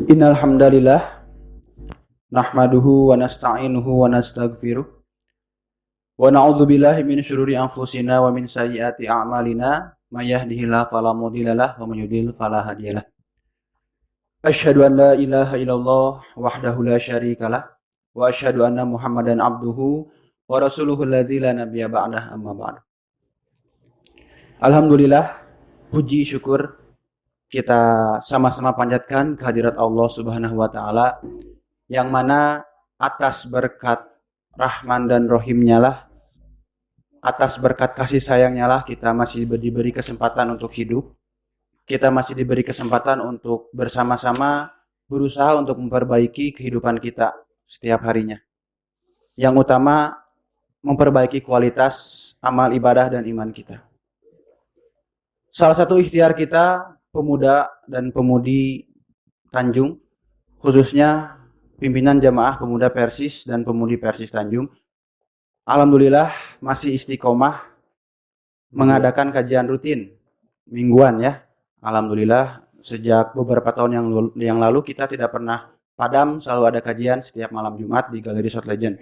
Innal hamdalillah nahmaduhu wa nasta'inuhu wa nastaghfiruh wa na'udzu billahi min syururi anfusina wa min sayyiati a'malina may yahdihillahu fala mudhillalah wa may yudlil fala hadiyalah. Asyhadu an la ilaha illallah wahdahu la syarikalah wa asyhadu anna Muhammadan abduhu wa rasuluhu allazi la nabiyya ba'dah, amma ba'd. Alhamdulillah, puji syukur kita sama-sama panjatkan kehadirat Allah Subhanahu wa taala, yang mana atas berkat rahman dan rohimnya lah, atas berkat kasih sayangnya lah kita masih diberi kesempatan untuk hidup. Kita masih diberi kesempatan untuk bersama-sama berusaha untuk memperbaiki kehidupan kita setiap harinya. Yang utama, memperbaiki kualitas amal ibadah dan iman kita. Salah satu ikhtiar kita, pemuda dan pemudi Tanjung, khususnya pimpinan jamaah pemuda Persis dan pemudi Persis Tanjung, alhamdulillah masih istiqomah mengadakan kajian rutin mingguan ya. Alhamdulillah sejak beberapa tahun yang lalu kita tidak pernah padam, selalu ada kajian setiap malam Jumat di Galeri Shot Legend.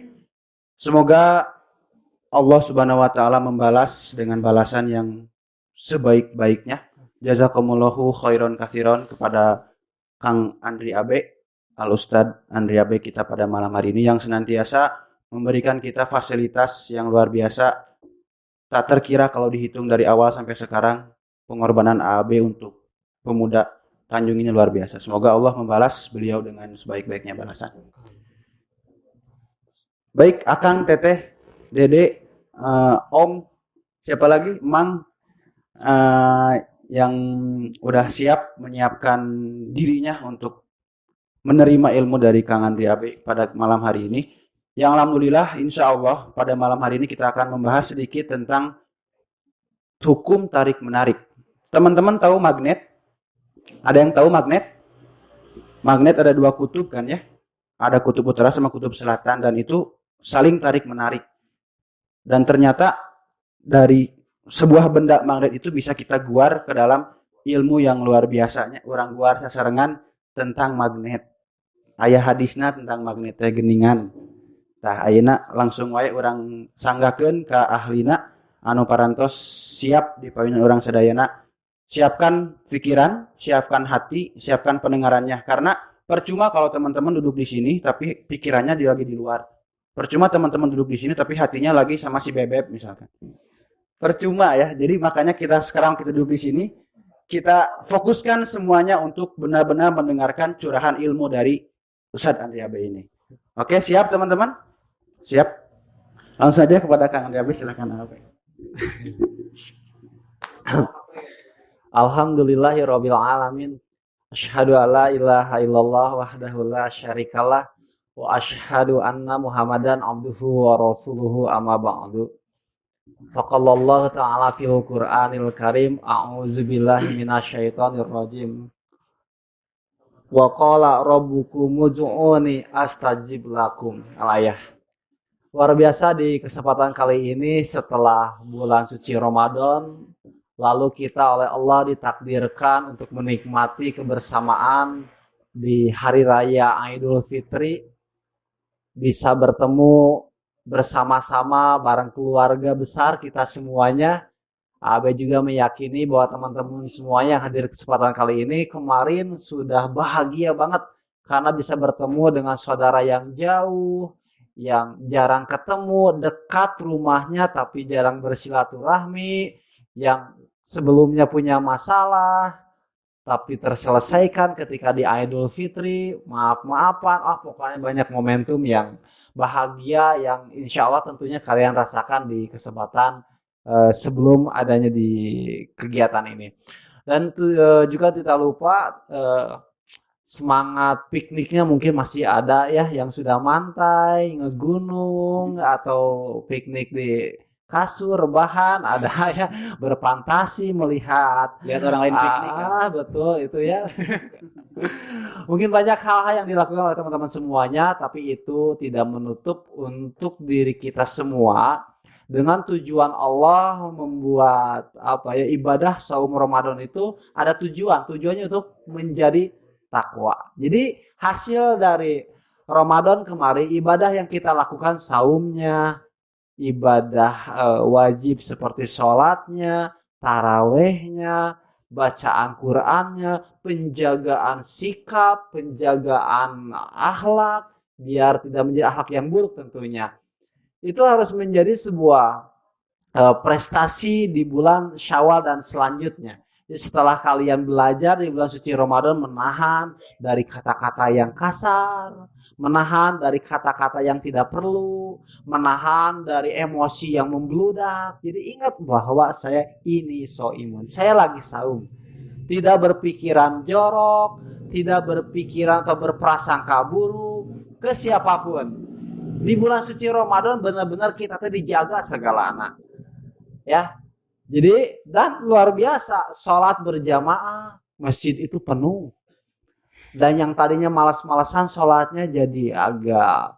Semoga Allah Subhanahu wa taala membalas dengan balasan yang sebaik-baiknya. Jazakumullahu khairan katsiran kepada Kang Andri Abe, Al Ustad Andri Abe kita pada malam hari ini yang senantiasa memberikan kita fasilitas yang luar biasa, tak terkira kalau dihitung dari awal sampai sekarang pengorbanan AAB untuk pemuda Tanjung ini luar biasa. Semoga Allah membalas beliau dengan sebaik-baiknya balasan. Baik, Akang, Teteh, Dede, Om, siapa lagi? Mang, yang udah siap menyiapkan dirinya untuk menerima ilmu dari Kang Andri Abe pada malam hari ini. Yang alhamdulillah, insya Allah pada malam hari ini kita akan membahas sedikit tentang hukum tarik-menarik. Teman-teman tahu magnet? Ada yang tahu magnet? Magnet ada dua kutub kan ya? Ada kutub utara sama kutub selatan, dan itu saling tarik-menarik. Dan ternyata dari sebuah benda magnet itu bisa kita guar ke dalam ilmu yang luar biasanya. Orang guar sasarengan tentang magnet. Aya hadisna tentang magnet teh geningan. Tah ayeuna langsung wae urang sanggakeun ka ahlina anu parantos siap di payunan urang sadayana. Siapkan pikiran, siapkan hati, siapkan pendengarannya. Karena percuma kalau teman-teman duduk di sini tapi pikirannya dia lagi di luar. Percuma teman-teman duduk di sini tapi hatinya lagi sama si bebek misalkan. Percuma ya. Jadi makanya kita sekarang kita duduk di sini, kita fokuskan semuanya untuk benar-benar mendengarkan curahan ilmu dari Ustadz Andri Abe ini. Oke, siap teman-teman? Siap? Langsung aja kepada Kang Andri Abe, silakan Abe. Alhamdulillahirabbil alamin. Asyhadu alla ilaha illallah wahdahu la syarikalah wa asyhadu anna Muhammadan abduhu wa rasuluhu, amma ba'du. Faqallallahu ta'ala fil Qur'anil Karim, a'udzubillahi minasyaitonir rajim. Wa qala rabbukum ud'uni astajib lakum. Al-ayah. Luar biasa di kesempatan kali ini setelah bulan suci Ramadan, lalu kita oleh Allah ditakdirkan untuk menikmati kebersamaan di hari raya Idul Fitri, bisa bertemu bersama-sama bareng keluarga besar kita semuanya. Abe juga meyakini bahwa teman-teman semuanya yang hadir kesempatan kali ini kemarin sudah bahagia banget karena bisa bertemu dengan saudara yang jauh, yang jarang ketemu, dekat rumahnya tapi jarang bersilaturahmi, yang sebelumnya punya masalah tapi terselesaikan ketika di Idul Fitri, maaf-maafan, pokoknya banyak momentum yang bahagia yang insya Allah tentunya kalian rasakan di kesempatan sebelum adanya di kegiatan ini. Dan juga tidak lupa semangat pikniknya mungkin masih ada ya, yang sudah mantai, ngegunung, atau piknik di kasur, rebahan, ada ya, berfantasi melihat lihat orang lain piknik. Kan? Betul itu ya. Mungkin banyak hal-hal yang dilakukan oleh teman-teman semuanya, tapi itu tidak menutup untuk diri kita semua dengan tujuan Allah membuat ibadah saum Ramadan itu ada tujuan. Tujuannya untuk menjadi Takwa. Jadi hasil dari Ramadan kemarin, ibadah yang kita lakukan saumnya, ibadah wajib seperti sholatnya, tarawehnya, bacaan Qurannya, penjagaan sikap, penjagaan akhlak, biar tidak menjadi akhlak yang buruk tentunya. Itu harus menjadi sebuah prestasi di bulan Syawal dan selanjutnya. Jadi setelah kalian belajar di bulan suci Ramadan menahan dari kata-kata yang kasar, menahan dari kata-kata yang tidak perlu, menahan dari emosi yang membludak. Jadi ingat bahwa saya ini soimun, saya lagi saum. Tidak berpikiran jorok, tidak berpikiran atau berprasangka buruk ke siapapun. Di bulan suci Ramadan benar-benar kita tadi dijaga segala anak. Ya. Jadi dan luar biasa sholat berjamaah, masjid itu penuh. Dan yang tadinya malas-malasan sholatnya jadi agak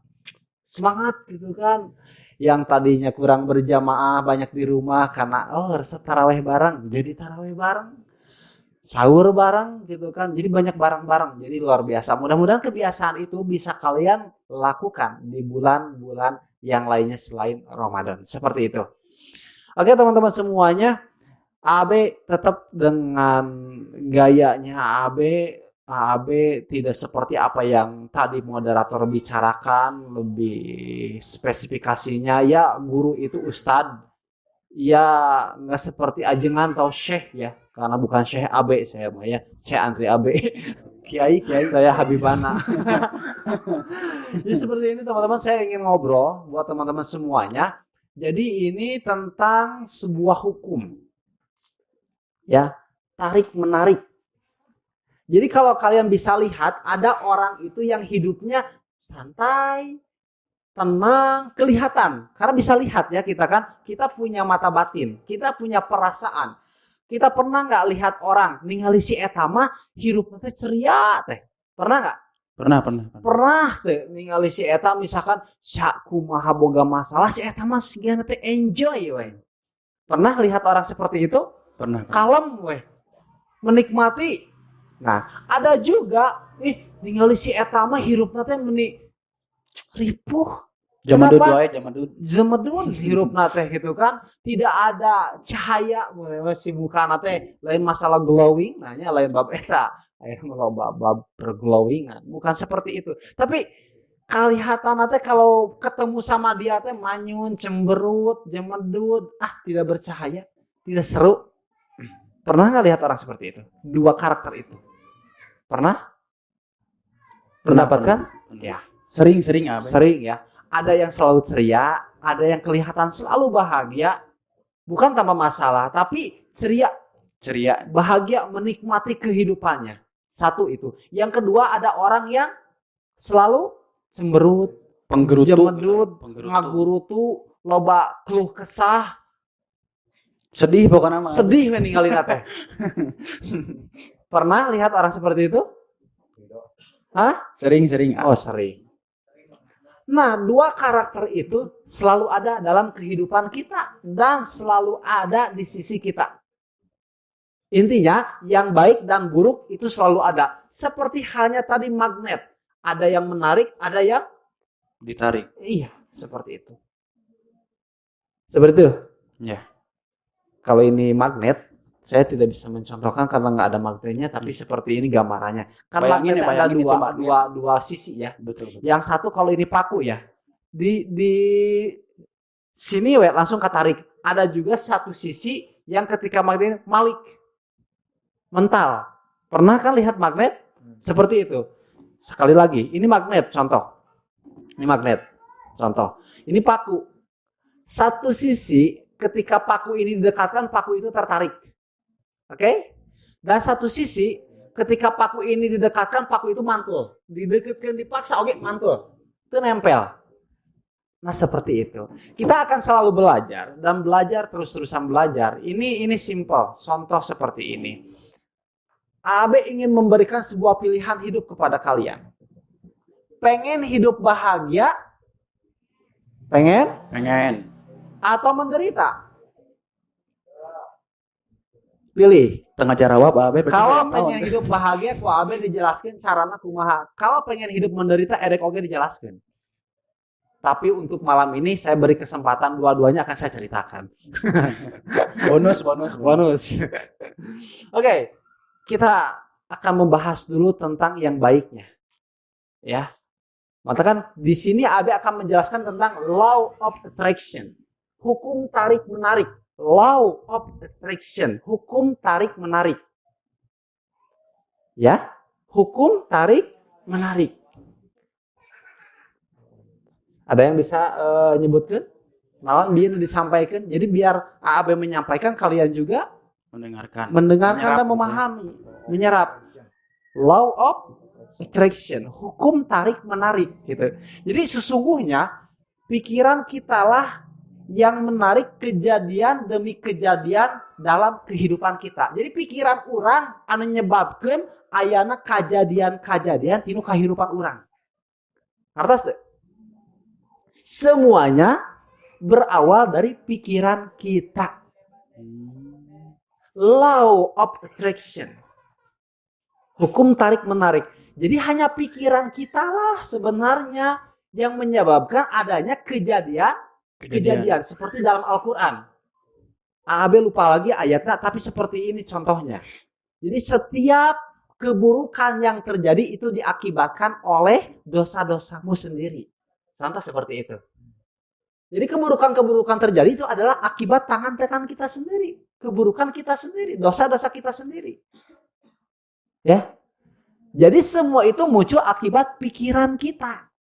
semangat gitu kan. Yang tadinya kurang berjamaah banyak di rumah karena oh resep taraweh bareng, jadi taraweh bareng. Sahur bareng gitu kan. Jadi banyak bareng-bareng. Jadi luar biasa. Mudah-mudahan kebiasaan itu bisa kalian lakukan di bulan-bulan yang lainnya selain Ramadan. Seperti itu. Oke teman-teman semuanya, AB tetap dengan gayanya AB. AB tidak seperti apa yang tadi moderator bicarakan, lebih spesifikasinya ya guru itu ustad. Ya nggak seperti ajengan atau syekh ya, karena bukan syekh AB saya mah ya, saya antri AB. Kiai, kiai. Saya Habibana. Jadi seperti ini teman-teman, saya ingin ngobrol buat teman-teman semuanya. Jadi ini tentang sebuah hukum. Ya, tarik menarik. Jadi kalau kalian bisa lihat ada orang itu yang hidupnya santai, tenang, kelihatan. Karena bisa lihat ya kita kan, kita punya mata batin, kita punya perasaan. Kita pernah nggak lihat orang ningali si eta mah hirupna teh ceria teh? Pernah nggak? Pernah. Pernah teh ningali si eta misalkan sakumaha boga masalah si eta mah sigana teh enjoy we. Pernah lihat orang seperti itu? Pernah. Kalem we. Menikmati. Nah, ada juga nih ningali si eta mah hirupna teh meni ripuh. Jamadud Kenapa? wae, jamadud. Zemedun hirupna teh gitu kan, tidak ada cahaya si mukana teh, lain masalah glowing, nanya lain bab eta, lain loba bab perglowingan, bukan seperti itu. Tapi kelihatan teh kalau ketemu sama dia teh manyun, cemberut, jemedut, tidak bercahaya, tidak seru. Pernah nggak lihat orang seperti itu? Dua karakter itu. Pernah? Mendapatkan? Pernah. Ya. Sering-sering apa? Sering ya. Ada yang selalu ceria, ada yang kelihatan selalu bahagia, bukan tanpa masalah, tapi ceria. Ceria. Bahagia menikmati kehidupannya. Satu itu. Yang kedua ada orang yang selalu cemberut, penggerutu, jemedut, penggerutu, ngagurutu, loba keluh kesah. Sedih pokoknya mah. Sedih meninggalin teh. Pernah lihat orang seperti itu? Hah? Sering-sering. Oh, sering. Nah, dua karakter itu selalu ada dalam kehidupan kita dan selalu ada di sisi kita. Intinya, yang baik dan buruk itu selalu ada. Seperti halnya tadi magnet. Ada yang menarik, ada yang ditarik. Iya, seperti itu. Seperti itu? Ya. Kalau ini magnet, saya tidak bisa mencontohkan karena nggak ada magnetnya, tapi seperti ini gambarannya. Kan Bayangin magnet ya, ada bayangin itu magnet. dua sisi ya. Betul, betul. Yang satu kalau ini paku ya, di sini we, langsung ketarik. Ada juga satu sisi yang ketika magnet malik, mental. Pernah kan lihat magnet? Seperti itu. Sekali lagi, ini magnet contoh. Ini magnet contoh. Ini paku. Satu sisi ketika paku ini didekatkan, paku itu tertarik. Oke? Dan satu sisi ketika paku ini didekatkan, paku itu mantul. Didekatkan dipaksa, oke, mantul. Itu nempel. Nah, seperti itu. Kita akan selalu belajar dan belajar terus-terusan belajar. Ini simple, contoh seperti ini. AB ingin memberikan sebuah pilihan hidup kepada kalian. Pengen hidup bahagia? Pengen? Pengen. Atau menderita? Pilih. Tengah jarawab abe. Kalau pengen hidup bahagia ku abe dijelaskan carana kumaha. Kalau pengen hidup menderita erek oge dijelaskan. Tapi untuk malam ini saya beri kesempatan dua-duanya akan saya ceritakan. Bonus, bonus, bonus. Oke, kita akan membahas dulu tentang yang baiknya. Ya. Maka kan di sini Abe akan menjelaskan tentang law of attraction. Hukum tarik menarik. Law of attraction, hukum tarik menarik. Ya, hukum tarik menarik. Ada yang bisa nyebutkan? Naon biar disampaikan. Jadi biar AAB menyampaikan, kalian juga mendengarkan. Mendengarkan dan memahami, menyerap. Law of attraction, hukum tarik menarik gitu. Jadi sesungguhnya pikiran kitalah yang menarik kejadian demi kejadian dalam kehidupan kita. Jadi pikiran orang anu nyebabkeun ayana kejadian-kejadian tinu kehidupan orang. Ngartos teu? Semuanya berawal dari pikiran kita. Law of attraction. Hukum tarik menarik. Jadi hanya pikiran kita lah sebenarnya yang menyebabkan adanya kejadian seperti dalam Al-Quran. AB lupa lagi ayatnya, tapi seperti ini contohnya. Jadi setiap keburukan yang terjadi itu diakibatkan oleh dosa-dosamu sendiri. Contoh seperti itu. Jadi keburukan-keburukan terjadi itu adalah akibat tangan-tangan kita sendiri. Keburukan kita sendiri, dosa-dosa kita sendiri. Ya. Jadi semua itu muncul akibat pikiran kita.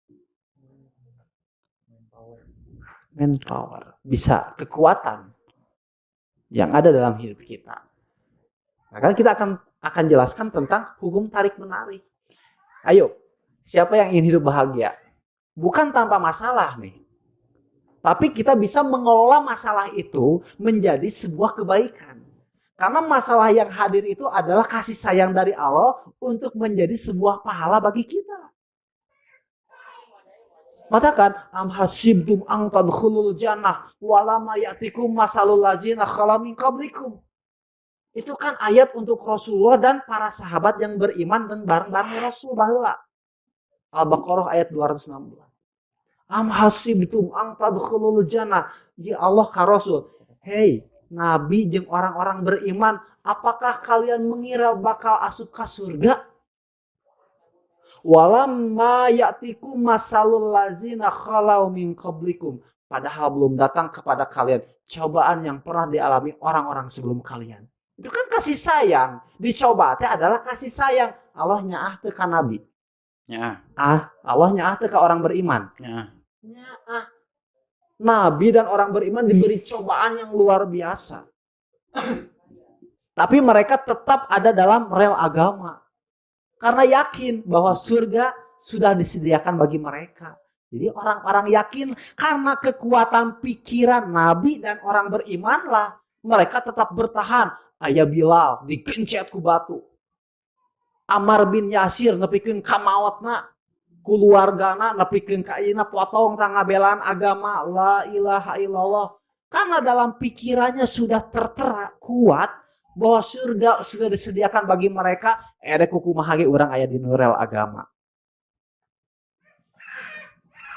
Manpower, bisa kekuatan yang ada dalam hidup kita. Nah, kan kita akan jelaskan tentang hukum tarik menarik. Ayo, siapa yang ingin hidup bahagia? Bukan tanpa masalah nih. Tapi kita bisa mengelola masalah itu menjadi sebuah kebaikan. Karena masalah yang hadir itu adalah kasih sayang dari Allah untuk menjadi sebuah pahala bagi kita. Matakan am hasibtum an tadkhulul jannah walama ya'tikum masalul ladzina khala min qablikum. Itu kan ayat untuk Rasulullah dan para sahabat yang beriman dan bareng-bareng Rasul baheula. Al-Baqarah ayat 216. Am hasibtum an tadkhulul jannah. Ya Allah ka Rasul. Hei, Nabi jeung orang-orang beriman, apakah kalian mengira bakal asup ka surga? Walamma ya'tikum masalul lazina khalau min qablikum. Padahal belum datang kepada kalian cobaan yang pernah dialami orang-orang sebelum kalian. Itu kan kasih sayang. Dicoba teh adalah kasih sayang. Allah nyaah teu ka nabi. Nyaah. Ah, Allah nyaah teu ka orang beriman. Nyaah. Nyaah. Nabi dan orang beriman diberi cobaan yang luar biasa. Tapi mereka tetap ada dalam rel agama. Karena yakin bahwa surga sudah disediakan bagi mereka. Jadi orang-orang yakin karena kekuatan pikiran Nabi dan orang berimanlah mereka tetap bertahan. Ayah Bilal digencet ku batu. Ammar bin Yasir nepikeun ka maotna, kuluargana nepikeun ka ayeuna potong tangabelaan agama la ilaha illallah. Karena dalam pikirannya sudah tertera kuat bahwa surga sudah disediakan bagi mereka, ada kukumaha ge urang aya di nurel agama.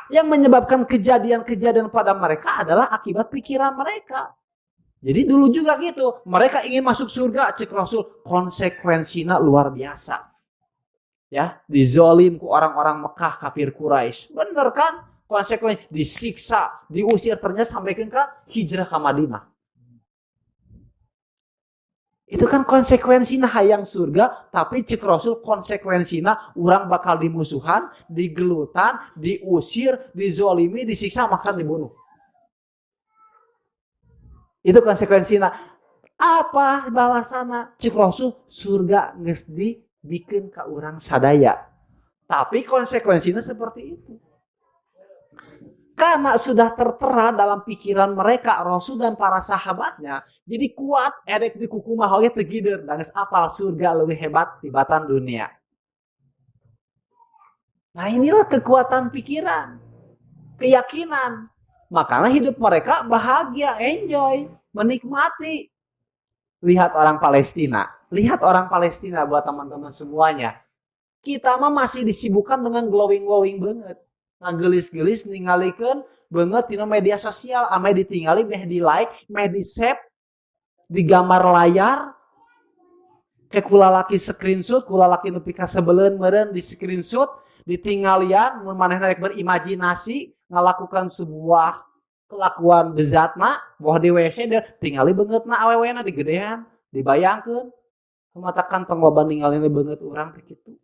Yang menyebabkan kejadian-kejadian pada mereka adalah akibat pikiran mereka. Jadi dulu juga gitu, mereka ingin masuk surga, cek Rasul, konsekuensinya luar biasa. Ya, dizolim ku orang-orang Mekah, kafir Quraisy. Bener kan? Konsekuensi disiksa, diusir, ternyata sampai ke hijrah ke Madinah. Itu kan konsekuensinya hayang surga, tapi cek Rasul konsekuensinya orang bakal dimusuhan, digelutan, diusir, dizolimi, disiksa, bahkan dibunuh. Itu konsekuensinya. Apa balasanna? Cek Rasul surga geus dibikeun ka urang sadaya. Tapi konsekuensinya seperti itu. Karena sudah tertera dalam pikiran mereka, Rasul dan para sahabatnya, jadi kuat erek di kukumaha oge teu gideur, da geus apal surga leuwih hebat tibatan dunia. Nah, inilah kekuatan pikiran, keyakinan. Makanya hidup mereka bahagia, enjoy, menikmati. Lihat orang Palestina. Lihat orang Palestina buat teman-teman semuanya. Kita mah masih disibukkan dengan glowing-glowing banget. Ngagelis-gelis ningalikeun banget dina media sosial, ame ditingali meh di like, meh di save, di gambar layar. Ke kulalaki screenshot, kulalaki nepi ka sebeleun meureun di screenshot, ditinggalian mun manehna rek berimajinasi ngalakukan sebuah kelakuan bezatna, boh di WC dia tingali beungeutna awewena digedean, dibayangkeun. Matakan tong loba ningalina beungeut urang teh kitu.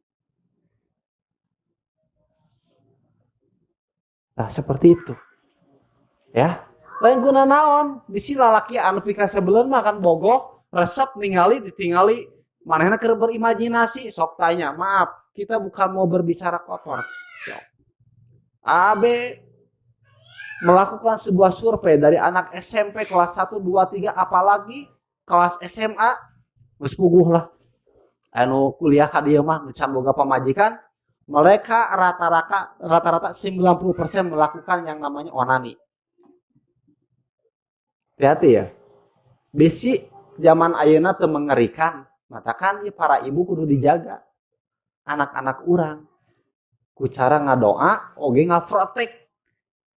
Nah, seperti itu. Ya. Lain guna naon, bisi lalaki anu pikasebeleun mah kan bogoh, resep ningali ditingali, manehna keur berimajinasi, sok tanya, maaf, kita bukan mau berbicara kotor. Sok. AB melakukan sebuah survei dari anak SMP kelas 1, 2, 3, apalagi kelas SMA, geus puguh lah. Anu kuliah ka dieu mah can boga pamajikan, mereka rata-rata 90% melakukan yang namanya onani. Hati-hati ya. Bisi zaman ayeuna teu mengerikan, matakan ieu para ibu kudu dijaga. Anak-anak urang ku cara ngadoa oge ngaprotek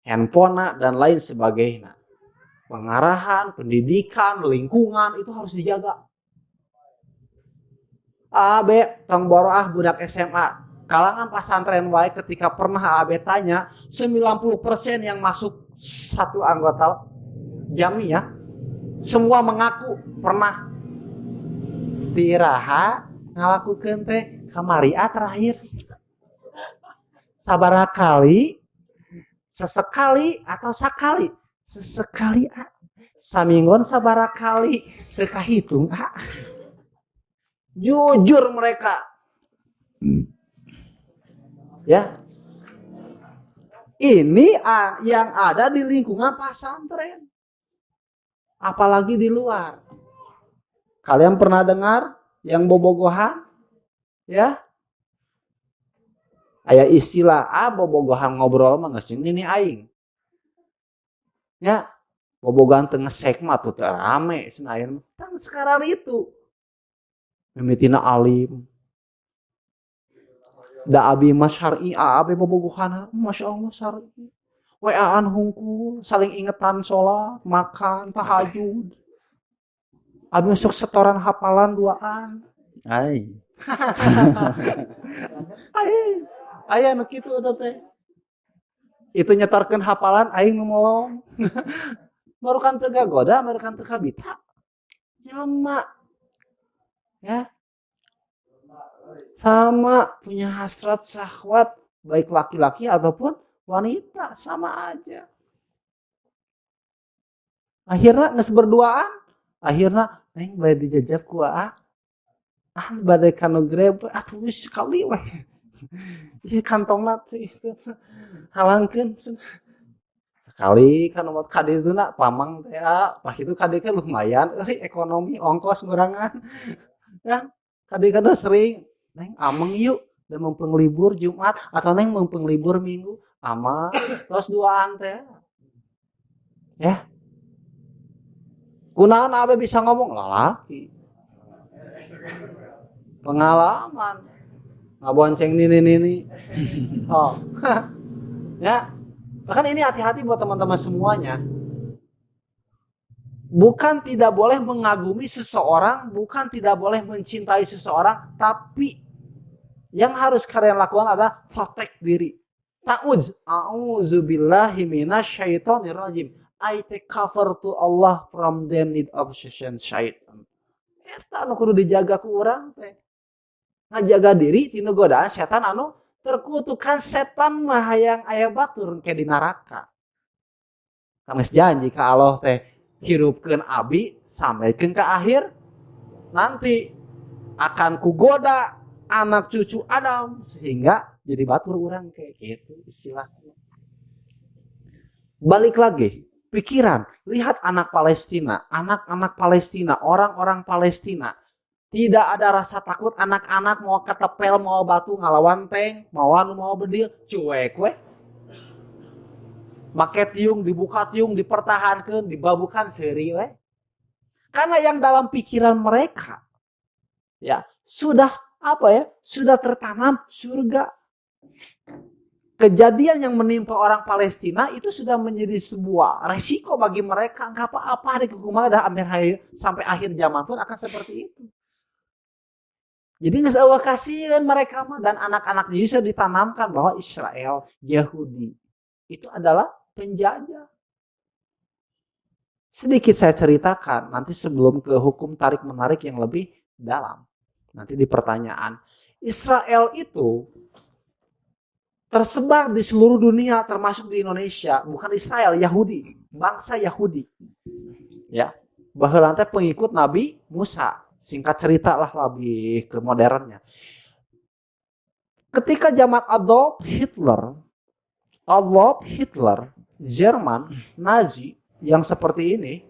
handphone dan lain sebagainya. Pengarahan, pendidikan, lingkungan itu harus dijaga. AB tong boro ah budak SMA. Kalangan pasantren wae ketika pernah AB tanya, 90% yang masuk satu anggota jamiah semua mengaku pernah tiraha ngalakukeun teh kamari terakhir. Sabaraha kali, sesekali atau sakali, sesekali a. Saminggon sabaraha kali teu kahitung a. Jujur mereka. Ya. Ini yang ada di lingkungan pesantren. Apalagi di luar. Kalian pernah dengar yang bobogohan? Ya. Aya istilah, bobogohan ngobrol mah geus nini aing. Ya, bobogohan teu ngesek mah tuh teu rame cenah aya mah. Kan sekarang itu. Mimitina alim. Da abi mah syar'i, abi bobogohan, masya Allah syar'i. WA-an hungkul, saling ingetan sholat, makan, tahajud. Abi masuk setoran hafalan duaan. Ai. Ai. Aya nu kitu eta teh. Itu nyetorkeun hafalan aing nu molong. Marukan teu gagoda, marukan teu kabita. Jelema. Ya. Sama punya hasrat syahwat baik laki-laki ataupun wanita sama aja. Akhirnya geus berduaan, akhirnya neng bade dijajab ku aa. Ah bade kanu grab atuh geus sekali we. Ieu kantongna teh halangkeun sekali kan umat ka dituna pamang teh ah pas itu ka dieu lumayan euy ekonomi ongkos ngurangan. Ya, ka dieu kan sering neng ameng yuk dan mumpung libur Jumat atau neng mumpung libur Minggu ama terus duaan teh. Ya. Kunaon abe bisa ngomong lalaki. Pengalaman. Ngabonceng nini-nini. Oh. Ya. Bahkan ini hati-hati buat teman-teman semuanya. Bukan tidak boleh mengagumi seseorang, bukan tidak boleh mencintai seseorang, tapi yang harus kalian lakukan adalah protect diri. Ta'udz, a'udzubillahi minasyaitonirrajim. I take cover to Allah from them need obsession syaitan. Eta anu kudu dijaga ku urang teh. Ngajaga diri tina godaan setan anu terkutuk, kan setan mah hayang aya batur ke di neraka. Kan geus janji ka Allah teh hirupkeun abi sampaikan ke akhir nanti akan kugoda anak cucu Adam sehingga jadi batur urang kayak gitu istilahnya. Balik lagi pikiran, lihat anak Palestina, anak-anak Palestina, orang-orang Palestina. Tidak ada rasa takut anak-anak mau ketepel, mau batu ngalawan tank, mau anu, mau bedil, cuek we. Make tiung, dibuka tiung, dipertahankan, dibabukan seuri we. Karena yang dalam pikiran mereka ya sudah apa ya? Sudah tertanam surga. Kejadian yang menimpa orang Palestina itu sudah menjadi sebuah resiko bagi mereka. Nggak apa-apa di kumaha dah hampir sampai akhir zaman pun akan seperti itu. Jadi nggak usah kasihan mereka mah, dan anak-anaknya bisa ditanamkan bahwa Israel, Yahudi itu adalah penjajah. Sedikit saya ceritakan nanti sebelum ke hukum tarik menarik yang lebih dalam. Nanti di pertanyaan. Israel itu tersebar di seluruh dunia termasuk di Indonesia, bukan Israel, Yahudi, bangsa Yahudi. Ya, baheula teh pengikut Nabi Musa. Singkat cerita lah lebih ke modernnya. Ketika zaman Adolf Hitler, Jerman, Nazi yang seperti ini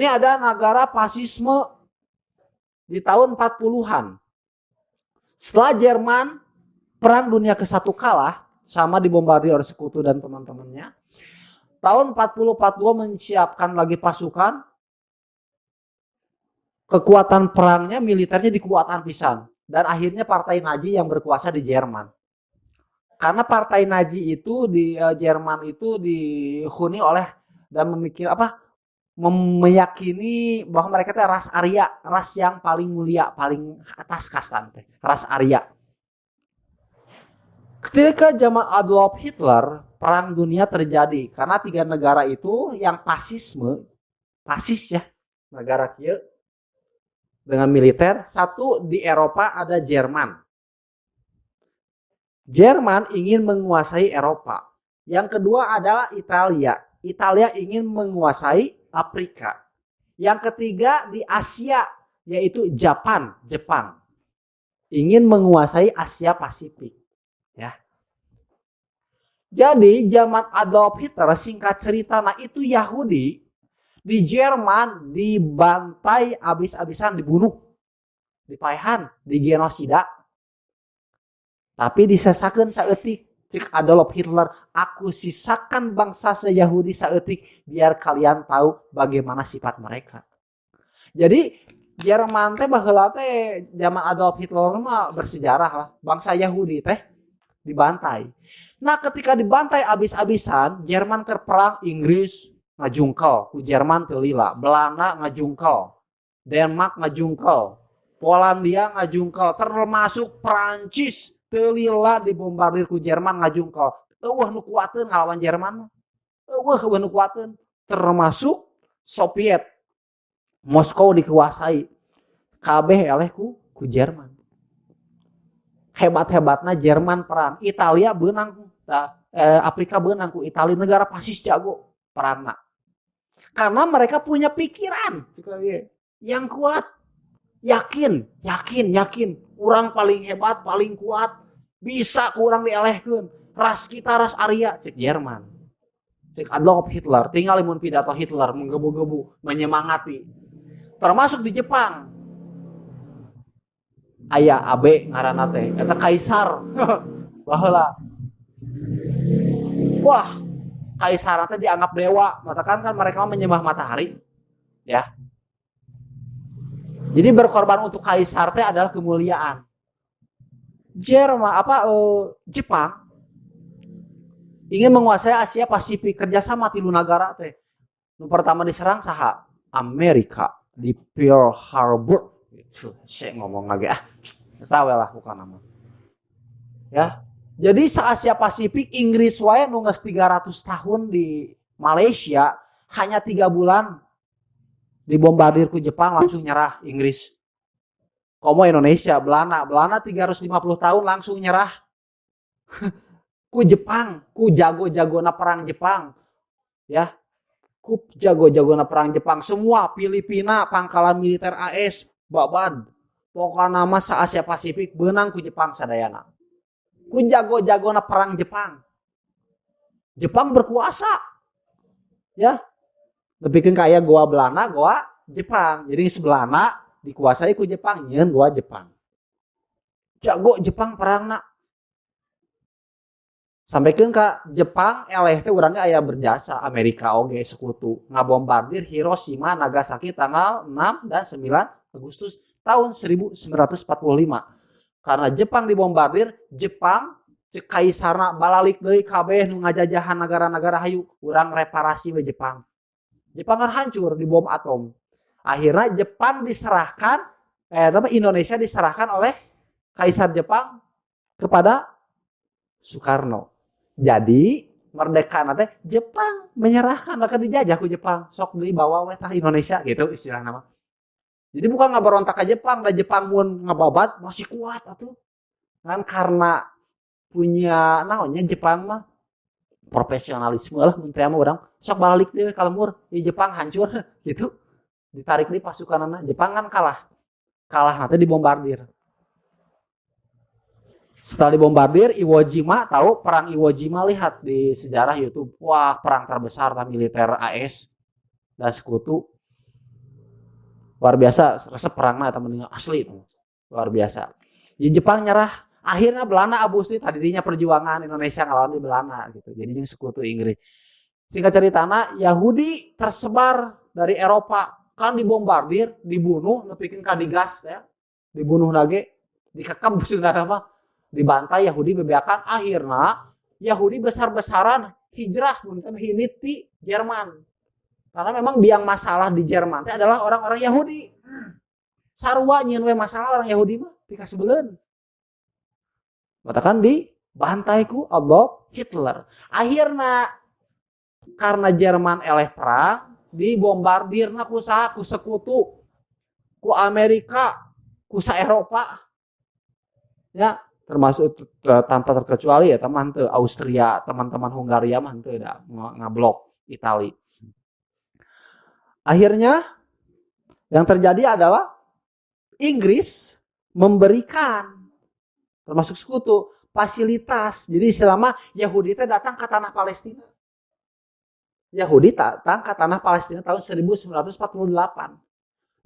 ada negara fasisme di tahun 40-an. Setelah Jerman Perang Dunia ke-1 kalah, sama dibombardir oleh sekutu dan teman-temannya. Tahun 40-42 menyiapkan lagi pasukan. Kekuatan perangnya, militernya dikuatkan pisan. Dan akhirnya partai Nazi yang berkuasa di Jerman. Karena partai Nazi itu di Jerman itu dihuni oleh dan memikir apa? Meyakini bahwa mereka itu ras Arya, ras yang paling mulia, paling atas kasta teh, ras Arya. Ketika zaman Adolf Hitler, perang dunia terjadi karena tiga negara itu yang fasisme, fasis ya, negara kieu dengan militer, satu di Eropa ada Jerman. Jerman ingin menguasai Eropa. Yang kedua adalah Italia. Italia ingin menguasai Afrika. Yang ketiga di Asia, yaitu Jepang. Ingin menguasai Asia Pasifik. Ya. Jadi zaman Adolf Hitler, singkat cerita, nah itu Yahudi di Jerman dibantai abis-abisan, dibunuh, dipaehan, digenosida. Tapi disesakeun saeutik, cek Adolf Hitler, aku sisakan bangsa Yahudi saeutik biar kalian tahu bagaimana sifat mereka. Jadi Jerman teh baheula teh zaman Adolf Hitler mah bersejarah lah, bangsa Yahudi teh dibantai. Nah, ketika dibantai abis-abisan, Jerman keur perang, Inggris ngajungkel, ku Jerman teu lila, Belanda ngajungkel, Denmark ngajungkel, Polandia ngajungkel, termasuk Prancis teu lila dibombardir ku Jerman ngajungkel. Eueuh nu kuateun ngalawan Jerman. Eueuh nu kuateun, termasuk Soviet. Moskow dikuasai. Kabeh eleh ku Jerman. Hebat-hebatna Jerman perang, Italia beunang, Afrika beunang ku Italia, negara fasis jago perangna. Karena mereka punya pikiran yang kuat, yakin. Urang paling hebat, paling kuat, bisa kurang dielehkeun. Ras kita ras Arya, cek Jerman. Cek Adolf Hitler, tinggal mun pidato Hitler menggebu-gebu, menyemangati. Termasuk di Jepang. Aya Abe ngaranna teh, eta kaisar. Baheula. Wah, kaisar teh dianggap dewa, matakan kan mereka menyembah matahari, ya. Jadi berkorban untuk kaisar teh adalah kemuliaan. Jerman Jepang ingin menguasai Asia Pasifik, kerjasama tilu nagara teh. Nu pertama diserang saha? Amerika di Pearl Harbor. Gitu. Saya ngomong lagi ah. Tahu lah bukan nama. Ya. Jadi se-Asia Pasifik Inggris wae nu geus 300 tahun di Malaysia hanya 3 bulan dibombardir ku Jepang langsung nyerah Inggris. Komo Indonesia, Belanda 350 tahun langsung nyerah. Ku Jepang, ku jago-jagona perang Jepang. Ya. Ku jago-jagona perang Jepang semua, Filipina, pangkalan militer AS, babad. Pokokna mah sa Asia Pasifik beunang ku Jepang sadayana. Ku jago-jagona perang Jepang. Jepang berkuasa. Ya. Lebih kaya goa Belanda, goa Jepang. Jadi sebelana dikuasai ku Jepang, nyeun goa Jepang. Jago Jepang perangna. Sampaikan ke Jepang eleh teh urangnya aya berjasa Amerika oge sekutu ngabombardir Hiroshima Nagasaki tanggal 6 dan 9 Agustus tahun 1945. Karena Jepang dibombardir, Jepang cek kaisarna balalik deui kabeh nu ngajajahan negara-negara hayu urang reparasi we Jepang. Jepang kan hancur di bom atom. Akhirnya Jepang diserahkan Indonesia diserahkan oleh Kaisar Jepang kepada Soekarno. Jadi merdeka nanti Jepang menyerahkan maka dijajah ku Jepang. Sok dibawa we tah Indonesia gitu istilah nama. Jadi bukan ngabarontak ke Jepang, da Jepang mun ngababat masih kuat atuh. Kan karena punya naonnya Jepang mah profesionalisme lah mun teh mah urang sok balik deui ka lembur di Jepang hancur gitu. Ditarik di pasukanana Jepang kan kalah. Kalah nanti dibombardir. Setelah dibombardir Iwo Jima, tahu perang Iwo Jima, lihat di sejarah YouTube. Wah, perang terbesar tah militer AS dan sekutu. Luar biasa, resep perangna eta mendingan asli itu. Luar biasa. Di Jepang nyerah, akhirnya Belanda abus nih tadinya perjuangan Indonesia ngelawan di Belanda gitu. Jadi jeung sekutu Inggris. Singkat ceritana Yahudi tersebar dari Eropa kan dibombardir, dibunuh, nepikeun ka digas ya. Dibunuh lagi, dikekep sundana mah, dibantai Yahudi bebeakan. Akhirnya Yahudi besar-besaran hijrah mungkin hinit di Jerman. Karena memang biang masalah di Jerman teh adalah orang-orang Yahudi. Sarua nyieun we masalah orang Yahudi mah pikasebeleun. Katakan dibantai ku Adolf Hitler. Akhirnya karena Jerman eleh perang, dibombardirna ku saha? Ku sekutu, ku Amerika, ku sa Eropa. Ya, termasuk tanpa terkecuali ya teman teu Austria, teman-teman Hungaria mah henteu da ngablok Itali. Akhirnya yang terjadi adalah Inggris memberikan termasuk sekutu fasilitas. Jadi selama Yahudi teh datang ke tanah Palestina. Yahudi datang ke tanah Palestina tahun 1948.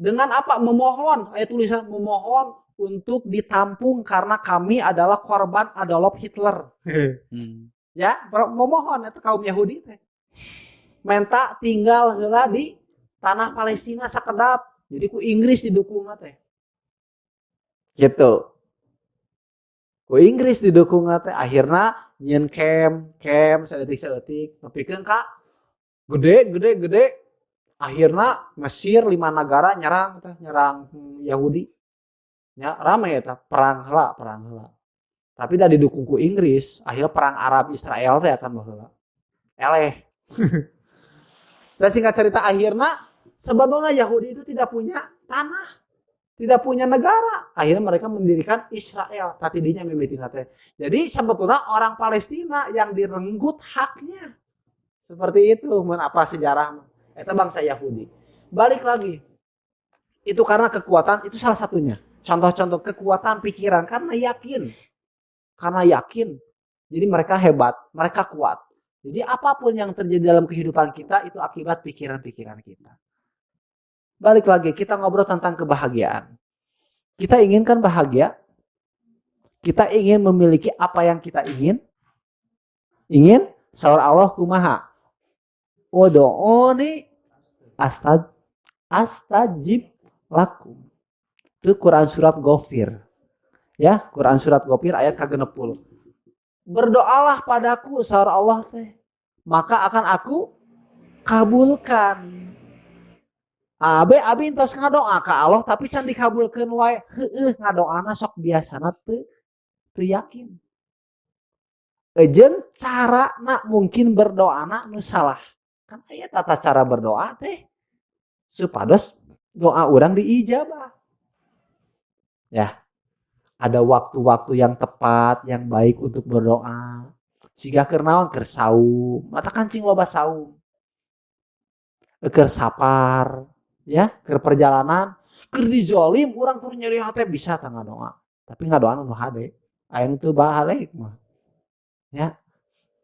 Dengan apa? Memohon, ayat tulisan memohon untuk ditampung karena kami adalah korban Adolf Hitler. Ya, memohon itu kaum Yahudi teh. Menta tinggal heula di tanah Palestina sakedap. Jadi ku Inggris didukung teh. Gitu. Ku Inggris didukung teh akhirnya nyieun camp saeutik-saeutik nepikeun ka gede gede gede. Akhirnya Mesir 5 negara nyerang teh, nyerang Yahudi. Ya, rame eta perang heula, perang heula. Tapi da didukung ku Inggris, akhirnya perang Arab Israel teh akan baheula. Eleh. Dan singkat cerita akhirnya sebetulnya Yahudi itu tidak punya tanah, tidak punya negara. Akhirnya mereka mendirikan Israel. Tadinya mimitina teh. Jadi sebetulnya orang Palestina yang direnggut haknya. Seperti itu, mun apa sejarah mah. Eta bangsa Yahudi. Balik lagi. Itu karena kekuatan, itu salah satunya. Contoh-contoh kekuatan pikiran karena yakin. Karena yakin. Jadi mereka hebat, mereka kuat. Jadi apapun yang terjadi dalam kehidupan kita itu akibat pikiran-pikiran kita. Balik lagi, kita ngobrol tentang kebahagiaan. Kita inginkan bahagia. Kita ingin memiliki apa yang kita ingin. Ingin? Saur Allah kumaha? Ud'uni astajib lakum. Itu Quran surat Ghafir. Ya, Quran surat Ghafir ayat ke-60. Berdoalah padaku saur Allah teh, maka akan aku kabulkan. Abe abi entos ngadoa ka Allah tapi can dikabulkeun wae. Heueuh ngadoana sok biasana teu yakin. Ejeun carana mungkin berdoana nu salah. Kan aya tata cara berdoa teh supados doa urang diijabah. Ya. Ada waktu-waktu yang tepat, yang baik untuk berdoa. Siga keur naon? Keur saum. Mata kancing loba saum. Keur sapar, ya, keur perjalanan, keur dizolim urang keur nyeri hate bisa tah ngadoa. Tapi ngadoa nu hade. Aya nu teu balik mah. Ya.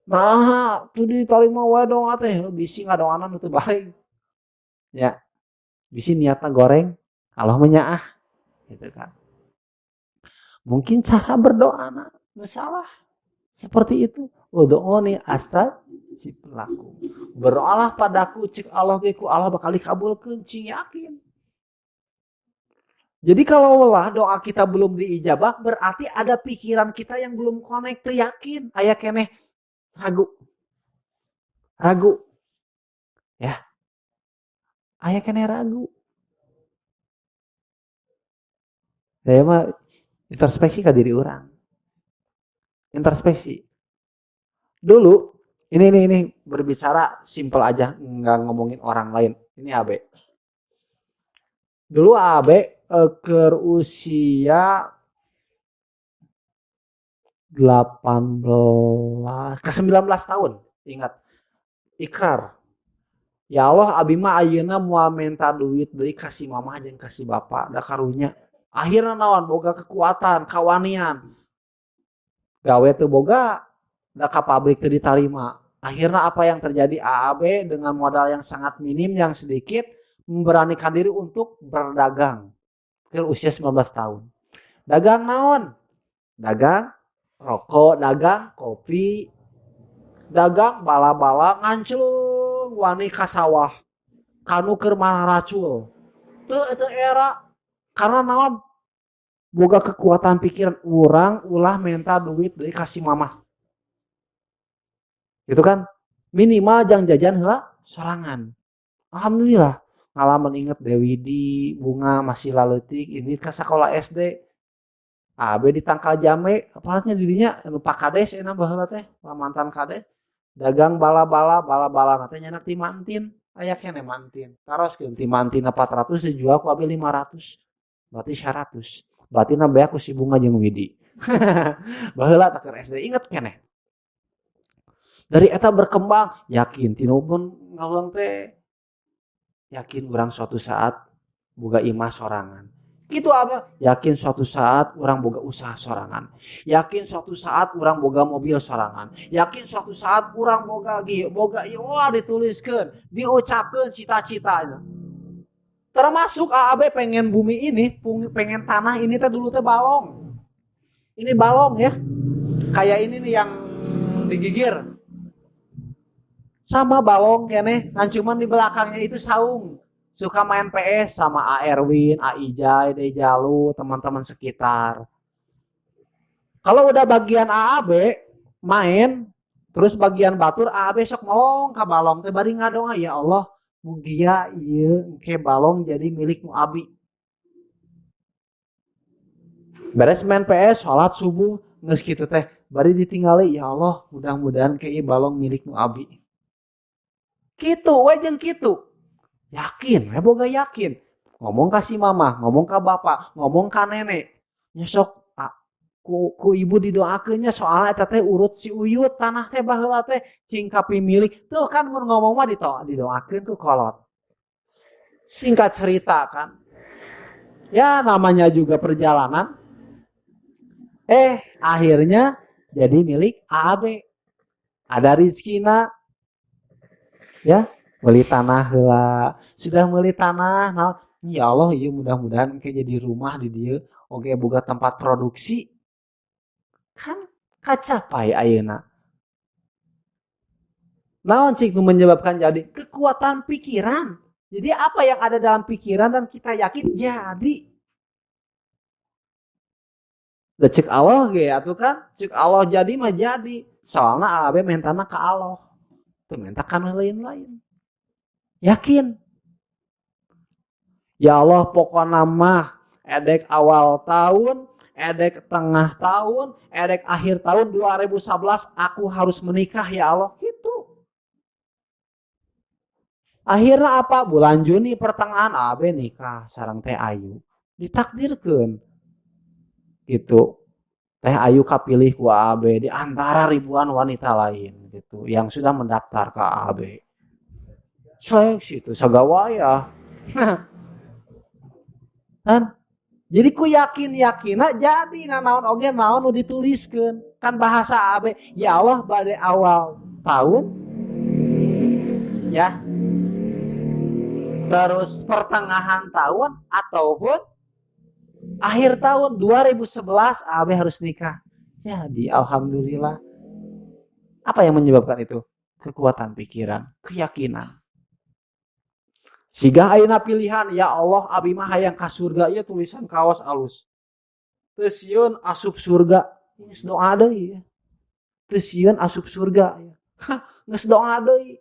Nah, tuh ditarima wae doa teh, bisi ngadoana nu teu balik. Ya. Bisi niatna goreng, Allah menyaah. Gitu kan. Mungkin cara berdoa nu salah. Seperti itu. Ud'uni astajib lakum. Berdoalah padaku cik Allah ge ku Allah bakal dikabulkeun, cing yakin. Jadi kalau lah doa kita belum diijabah berarti ada pikiran kita yang belum connect, teu yakin, aya keneh ragu. Ragu. Ya. Aya keneh ragu. Saya mah introspeksi ka diri urang. Introspeksi. Dulu ini berbicara simpel aja, nggak ngomongin orang lain. Ini AB. Dulu AB ke usia 18 ke 19 tahun, ingat. Ikrar. Ya Allah, abi mah ayeuna moal menta duit deui ka si mamah jeung ka si bapak, da karunya. Akhirna naon boga kekuatan, kawanian. Gawe teu boga, da ka pabrik teu ditarima. Akhirna apa yang terjadi? AAB dengan modal yang sangat minim, yang sedikit, memberanikan diri untuk berdagang. Ke usia 19 tahun. Dagang naon? Dagang rokok, dagang kopi, dagang bala-bala nganclung wani ka sawah. Kanu keur maracul. Teu eta era karena naon? Boga kekuatan pikiran urang ulah menta duit deui ka si mamah. Gitu kan? Minimal jang jajan heula sorangan. Alhamdulillah ngalaman inget Dewi di Bunga masih laleutik ini ke sekolah SD. AB di tangkal jame, apalagi dirinya anu Pak Kades enak baheula teh, mantan Kades. Dagang bala-bala, bala-bala teh nyanak ti mantin, aya keneh mantin. Taroskeun ti mantin 400 dijual ku AB 500. Berarti 100. Berarti na beak ku si Bunga jeung Widi. Baheula teh keur SD inget keneh. Dari eta berkembang, yakin tinu pun ngawang teh yakin urang suatu saat boga imah sorangan. Gitu apa? Yakin suatu saat urang boga usaha sorangan. Yakin suatu saat urang boga mobil sorangan. Yakin suatu saat urang boga ieu, boga ieu. Wah, dituliskeun, diucapkeun cita-citanya. Termasuk AAB pengen bumi ini, pengen tanah ini teh dulu teh balong. Ini balong ya. Kayak ini nih yang digigir. Sama balong keneh, nah cuman di belakangnya itu saung. Suka main PS sama A Erwin, A Ijai, D Jalu, teman-teman sekitar. Kalau udah bagian AAB main, terus bagian batur AAB sok melong ka balong teh bari ngadoa, ya Allah, mugia ieu engke balong jadi milik nu abi. Beres main PS, sholat subuh, geus kitu teh, bari ditinggali, ya Allah, mudah-mudahan ke ieu balong milik nu abi. Kitu we jeung kitu. Yakin, we boga yakin. Ngomong ka si mama, ngomong ka bapak, ngomong ka nenek. Nyesok ku ibu didoakeunnya soalna eta teh urut si uyut tanah teh baheula teh cing kapimilik. Tuh kan mun ngomong mah didoakeun ku kolot. Singkat cerita kan. Ya namanya juga perjalanan. Akhirnya jadi milik AAB. Ada rezekina. Ya, beli tanah heula. Sudah beli tanah, nah, ya Allah, ieu mudah-mudahan engke jadi rumah di dieu, oge boga tempat produksi. Kan kacapai ayeuna. Naon cik nu menyebabkan jadi kekuatan pikiran. Jadi apa yang ada dalam pikiran dan kita yakin jadi. Da cek Allah ge atuh kan, cek Allah jadi mah jadi. Soalna AB mentana ka Allah. Teu menta ka nu lain-lain. Yakin. Ya Allah pokona mah edek awal tahun, edek tengah tahun, edek akhir tahun 2011 aku harus menikah ya Allah gitu. Akhirnya apa? Bulan Juni pertengahan AB nikah sareng Teh Ayu. Ditakdirkeun. Gitu. Teh Ayu kapilih ku AB di antara ribuan wanita lain gitu yang sudah mendaftar ke AB. Seleksi itu sagawaya. Kan? Jadi ku yakin-yakina jadi nanaon oge naon nu dituliskeun. Kan bahasa AB, ya Allah bade awal tahun ya. Terus pertengahan tahun ataupun akhir tahun 2011 AB harus nikah. Jadi alhamdulillah. Apa yang menyebabkan itu? Kekuatan pikiran, keyakinan. Siga ayeuna pilihan, ya Allah abi mah hayang ka surga, ieu tulisan kaos alus. Teu sieun asup surga, geus doa deui. Teu sieun asup surga. Hah, geus doa deui.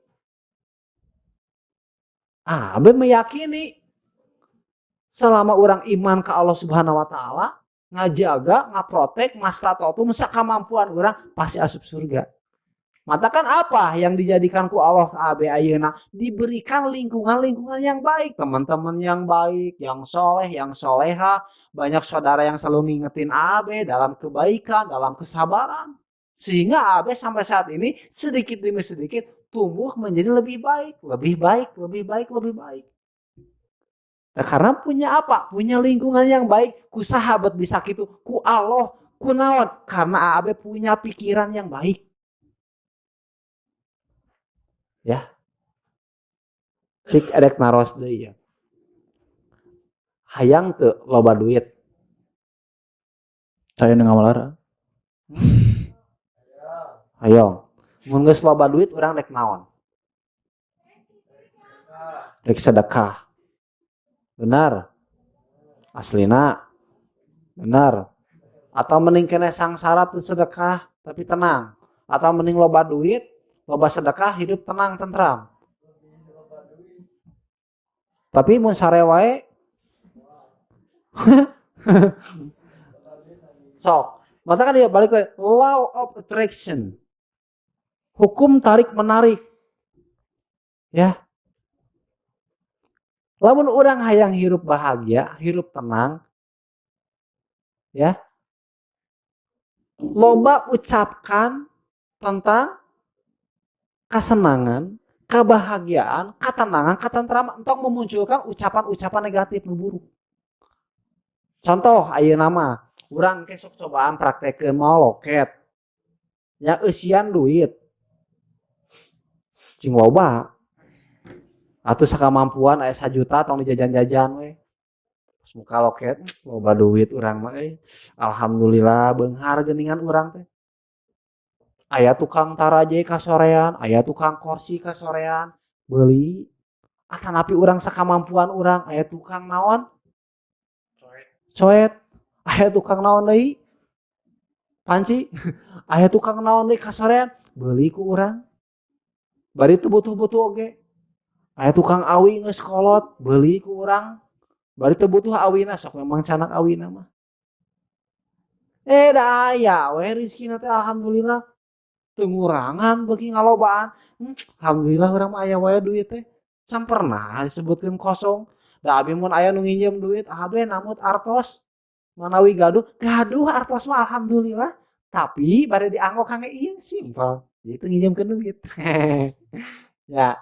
Abe meyakini selama orang iman ke Allah Subhanahu wa taala, ngajaga, ngaprotek, mastatotu sakamampuan urang pasti asup surga. Mata kan apa yang dijadikan ku Allah ke abe ayeuna? Diberikan lingkungan-lingkungan yang baik, teman-teman yang baik, yang soleh, yang soleha, banyak saudara yang selalu ngingetin abe dalam kebaikan, dalam kesabaran. Sehingga abe sampai saat ini sedikit demi sedikit tumbuh menjadi lebih baik, lebih baik, lebih baik, lebih baik. Nah, karena punya apa? Punya lingkungan yang baik, ku sahabat bisa gitu, ku Allah, ku naon? Karena abe punya pikiran yang baik. Ya. Sik edek naros deui ya. Hayang teu loba duit. Saya nu ngamalara. Hayang. Mun geus loba duit urang rek naon? Rek sedekah. Benar. Aslina. Benar. Atau mending keneh sangsara teu sedekah tapi tenang. Atau mending loba duit, loba sedekah hidup tenang tentram. Tapi mun sare wae sok, maka kan dia balik ke law of attraction. Hukum tarik menarik. Ya. Lamun urang hayang hirup bahagia, hirup tenang, ya. Loba ucapkan tentang kesenangan, kebahagiaan, ketenangan, ketentraman, entong memunculkan ucapan-ucapan negatif nu buruk. Contoh ayeuna mah, urang ke sok cobaan praktekeun mau loket. Ya eusian duit. Cing loba. Atuh sakamampuan aya 1 juta tong dijajan-jajan we. Pas muka loket, loba duit urang mah euy. Alhamdulillah beunghar geuningan urang teh. Aya tukang taraje kasorean, aya tukang kursi kasorean, beuli. Atanapi urang sakamampuan urang, aya tukang naon? Coet. Aya tukang naon deui? Panci. Aya tukang naon deui kasorean, beuli ku urang. Bari teu butuh-butuh oge. Aya tukang awi geus kolot, beuli ku urang. Bari teu butuh awina, sok memang canak awina mah. Da aya we rezekina teh alhamdulillah. Teu ngurangan beuki ngalobaan. Alhamdulillah urang mah aya wae duit teh. Can pernah disebutkeun kosong. Da abi mun aya nu nginjem duit, abi namut artos. Manawi gaduh, gaduh artos mah alhamdulillah. Tapi bari dianggo kangge ieu simpel. Jadi teu nginjemkeun duit. Ya.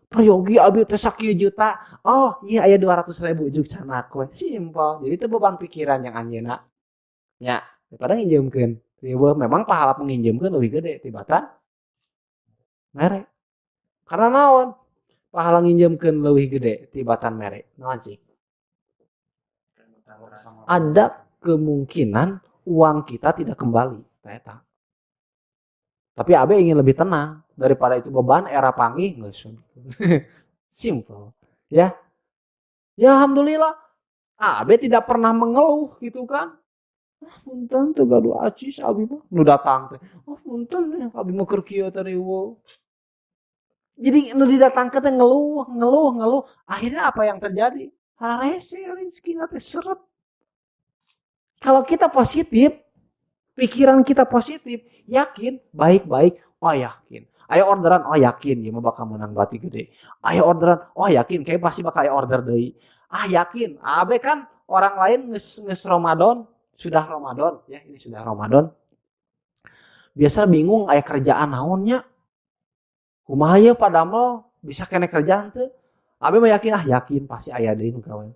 Peryogi abi teh sakieu juta. Oh, iya aya 200.000 juk canak we. Simpel. Jadi teu beban pikiran yang anjeunna. Ya, daripada nginjemkeun. Riweuh memang pahala menginjemkeun leuwih gede tibatan mere. Karena naon? Pahala nginjemkeun leuwih gede tibatan mere. Naon cik? Ada kemungkinan uang kita tidak kembali, eta. Tapi abe ingin lebih tenang daripada itu beban era panggih geus. Simple, ya. Ya alhamdulillah abe tidak pernah mengeluh gitu kan. Ah, punten teu gaduh acis abi mah nu datang teh. Oh punten abi mah keur kieu teh riweuh. Jadi nu didatangkeun teh ngeluh, ngeluh, ngeluh. Akhirnya apa yang terjadi? Harese rezekina teh seret. Kalau kita positif, pikiran kita positif, yakin, baik-baik, oh yakin. Ayo orderan, oh yakin, ieu mah bakal menang bati gede. Ayo orderan, oh yakin, kayak pasti bakal aya order deui. Ah yakin, abe kan orang lain geus Ramadan, sudah Ramadan, ya ini sudah Ramadan. Biasa bingung aya kerjaan naonnya. Kumaha ieu padamel bisa kene kerjaan teu? Abe mah yakin, ah yakin pasti aya deui nu gawe.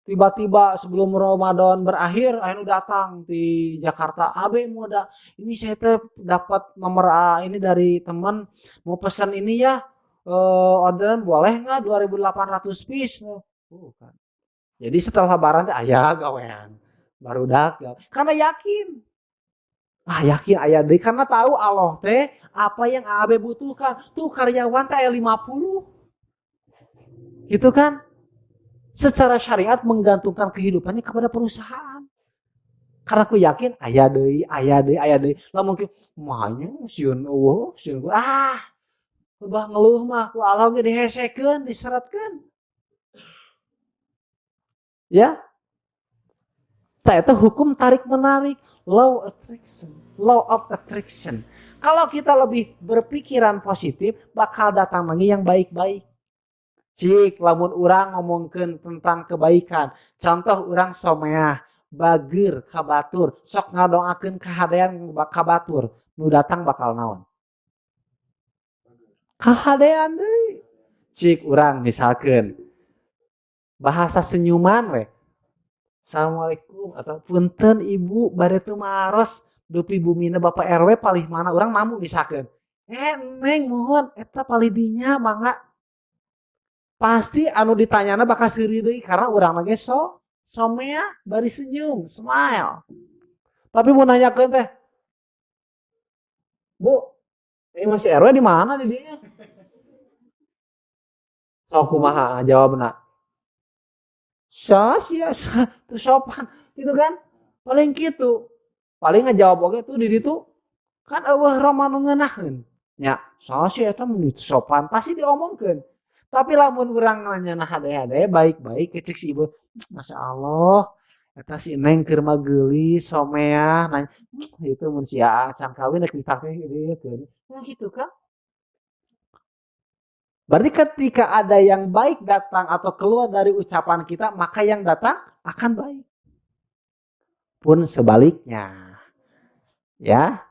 Tiba-tiba sebelum Ramadan berakhir, aya nu datang di Jakarta. Abe mau ada, ini saya teh dapat nomor A ini dari teman, mau pesan ini ya, orderan boleh nggak 2.800 piece? Oh, kan. Jadi setelah lebaran teh aya gawean. Barudak gawe. Karena yakin. Ah yakin aya deui karena tahu Allah teh apa yang AB butuhkan. Tuh karyawan teh aya 50. Gitu kan? Secara syariat menggantungkan kehidupannya kepada perusahaan. Karena aku yakin aya deui, aya deui, aya deui. Lah mungkin mah sieun eueuh, sieun ah. Ubah ngeluh mah ku Allah ge dihesekeun, diseratkeun. Ya. Tah eta hukum tarik menarik, law attraction, law of attraction. Kalau kita lebih berpikiran positif, bakal datang lagi yang baik-baik. Cik, lamun urang ngomongkeun tentang kebaikan. Contoh urang someah, bager ka batur, sok ngadoakeun kahadean ka batur, nu datang bakal naon? Kahadean deui. Cik urang misalkeun bahasa senyuman we. Assalamualaikum atau punten ibu bade tumaros dupi bumina Bapak RW palih mana urang namu misalkeun. Neng mohon eta palih dinya mangga. Pasti anu ditanyana bakal seuri deui karena urang ge so someah bari senyum, smile. Tapi mau nanyakeun teh, Bu, ini masih RW di mana di dinya? Sok kumaha jawabna? Sia sia tuh sopan gitu kan? Paling gitu. Paling ngejawab oge tuh di ditu kan eueuh roma nu ngeunaheun. Nya, sia eta mun sopan pasti diomongkeun. Tapi lamun urang nanya hade-hade baik-baik cek si ibu, Masya Allah, eta si Neng keur mah geulis, someah, nanya, itu mun sia can kawin rek ditake gitu. Nah gitu kan. Berarti ketika ada yang baik datang atau keluar dari ucapan kita, maka yang datang akan baik. Pun sebaliknya. Ya.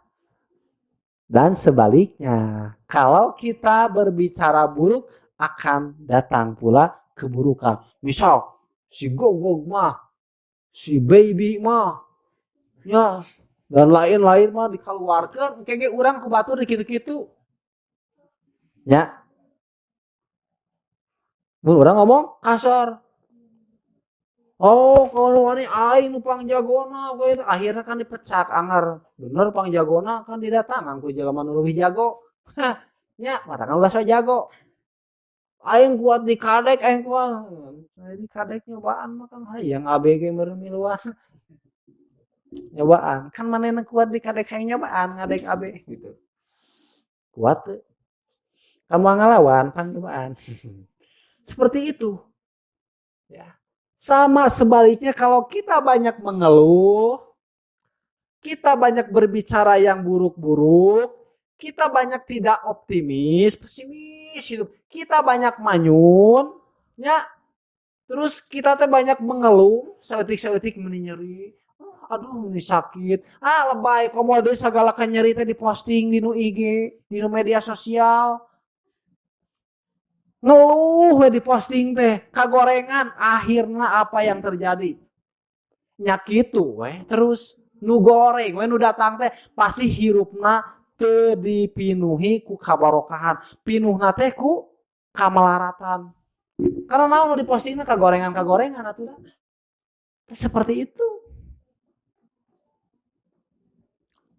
Dan sebaliknya, kalau kita berbicara buruk, akan datang pula keburukan. Misal, si Gogog mah, si Baby mah, ya, dan lain-lain mah dikeluarkan, kayaknya urang ku batur kitu-kitu. Ya. Mun urang ngomong kasar. Oh, kalau wani aing nu pangjagona we akhirnya kan dipecak anger. Bener pangjagona kan didatangan ku jelema nu leuwih jago. Hah, nya matakan ulah so jago. Aing kuat di kadek, aing kuat. Di kadek nyobaan mah kan hayang ABG meureun miluan. Nyobaan, kan manehna kuat di kadek hayang nyobaan ngadek AB gitu. Kuat teu? Kamu ngalawan pan nyobaan. Seperti itu. Ya. Sama sebaliknya kalau kita banyak mengeluh, kita banyak berbicara yang buruk-buruk, kita banyak tidak optimis, pesimis hidup, kita banyak manyun, ya. Terus kita teh banyak mengeluh, saeutik-saeutik meni nyeri. Oh, aduh meni sakit. Ah lebay komo deui sagala ka nyeri teh diposting di nu IG, di nu media sosial. Ngeluh we diposting teh, kagorengan, akhirna apa yang terjadi? Nya kitu we, terus nu goreng we nu datang teh pasti hirupna teu dipinuhi ku kabarokahan, pinuhna teh ku kamalaratan. Karena naon nu dipostingna kagorengan-kagorengan atuh da. Seperti itu.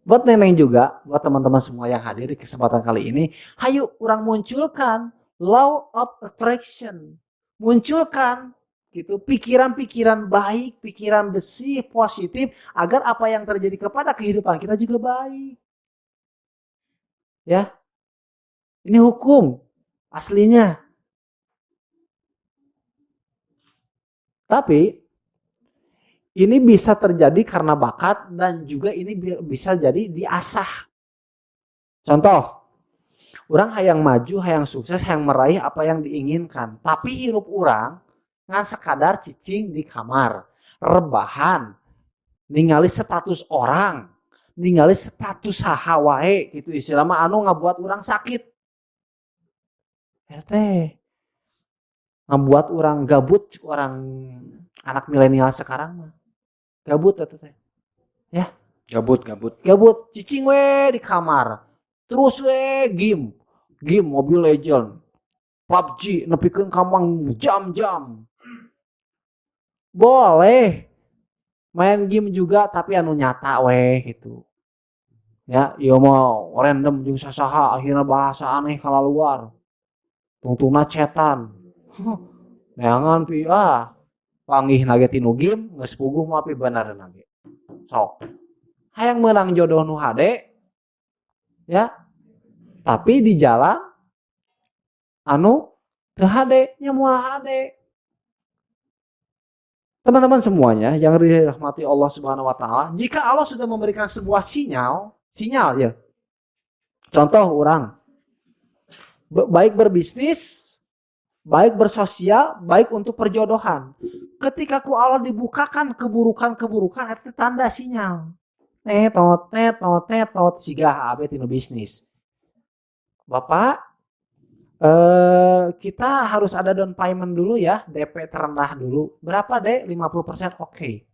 Buat neneng juga, buat teman-teman semua yang hadir di kesempatan kali ini, hayu urang munculkan law of attraction. Munculkan gitu pikiran-pikiran baik, pikiran bersih, positif agar apa yang terjadi kepada kehidupan kita juga baik. Ya. Ini hukum aslinya. Tapi ini bisa terjadi karena bakat dan juga ini bisa jadi diasah. Contoh, orang hayang maju, hayang sukses, hayang meraih apa yang diinginkan. Tapi hirup orang ngan sekadar cicing di kamar, rebahan, ningali status orang, ningali status saha wae gitu istilah mah anu ngabuat orang sakit. RT ngabuat orang gabut, orang anak milenial sekarang mah. Gabut atuh teh. Ya. Gabut, gabut. Gabut, cicing we di kamar. Terus we game. Game Mobile Legend, PUBG, nepikeun kamang jam-jam. Boleh main game juga tapi anu nyata weh gitu. Ya, ieu mah random jeung sasaha akhirna bahasa aneh kalaluar. Tungtungna cetan. Neangan pi ah panggihna ge tinu gym geus puguh mah pi benerna ge. Sok. Hayang meunang jodoh nu hade ya. Tapi di jalan anu teu hade nya moal hade. Teman-teman semuanya yang dirahmati Allah Subhanahu wa taala, jika Allah sudah memberikan sebuah sinyal, sinyal ya. Contoh orang baik berbisnis, baik bersosial, baik untuk perjodohan. Ketika ku Allah dibukakan keburukan-keburukan itu tanda sinyal. Tetot, tetot, tetot, sigah abe tinu bisnis. Bapak, kita harus ada down payment dulu ya, DP terendah dulu. Berapa, Dek? 50%, oke. Okay.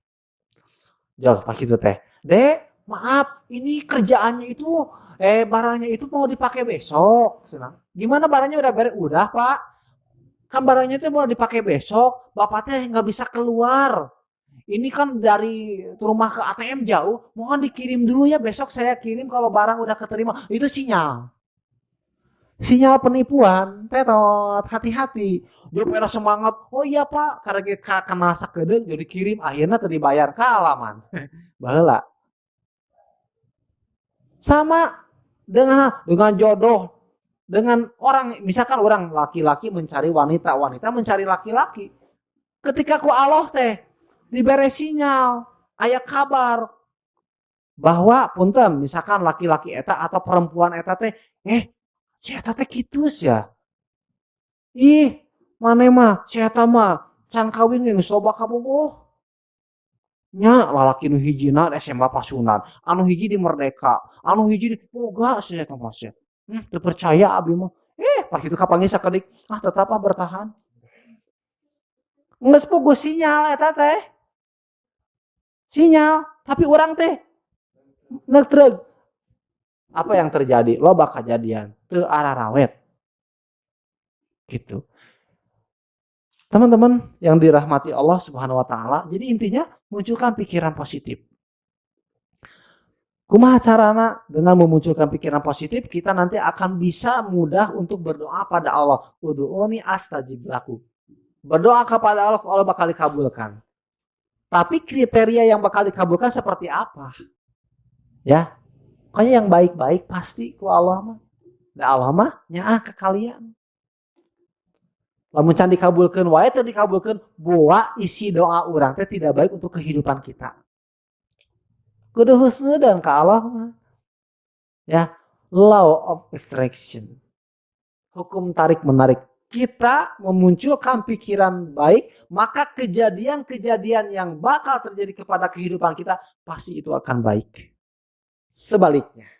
Jauh pas itu teh. Dek, maaf, ini kerjaannya itu barangnya itu mau dipakai besok. Senang. Gimana barangnya udah beres? Udah, Pak. Kan barangnya itu mau dipakai besok, bapaknya nggak bisa keluar. Ini kan dari rumah ke ATM jauh, mohon dikirim dulu ya, besok saya kirim kalau barang udah keterima. Itu sinyal. Sinyal penipuan, tetot, hati-hati. Dia pada semangat, oh iya Pak, karena kita kenal sakedeung jadi kirim, akhirnya teu dibayar kaalaman. Baheula. Sama dengan jodoh, dengan orang, misalkan orang laki-laki mencari wanita, wanita mencari laki-laki. Ketika ku Allah teh dibere sinyal, aya kabar bahwa punten misalkan laki-laki eta atau perempuan eta teh, si eta teh kitu ya. Ih, maneh mah si eta mah can kawin geus loba kabogoh. Nya lalaki nu hijina SMA Pasundan, anu hiji di Merdeka, anu hiji di boga si eta mah sia. Teu percaya abi mah. Pas itu kapanggih sakedik, ah tetap ah bertahan. Geus puguh sinyal eta teh. Sinyal, tapi urang teh netreg. Apa yang terjadi? Loba kejadian teu ararawet. Gitu. Teman-teman yang dirahmati Allah Subhanahu wa taala, jadi intinya munculkan pikiran positif. Kumaha carana? Dengan memunculkan pikiran positif, kita nanti akan bisa mudah untuk berdoa pada Allah. Ud'uni astajib lakum. Berdoa kepada Allah, Allah bakal dikabulkan. Tapi kriteria yang bakal dikabulkan seperti apa? Ya. Pokoknya yang baik-baik pasti ku Allah mah. Da Allah mah nyaah ke kalian. Lamun can dikabulkeun wae teu dikabulkeun, boa isi doa urang teh tidak baik untuk kehidupan kita. Kudu husnudzon ka Allah mah. Ya, law of attraction. Hukum tarik menarik. Kita memunculkan pikiran baik, maka kejadian-kejadian yang bakal terjadi kepada kehidupan kita pasti itu akan baik. Sebaliknya,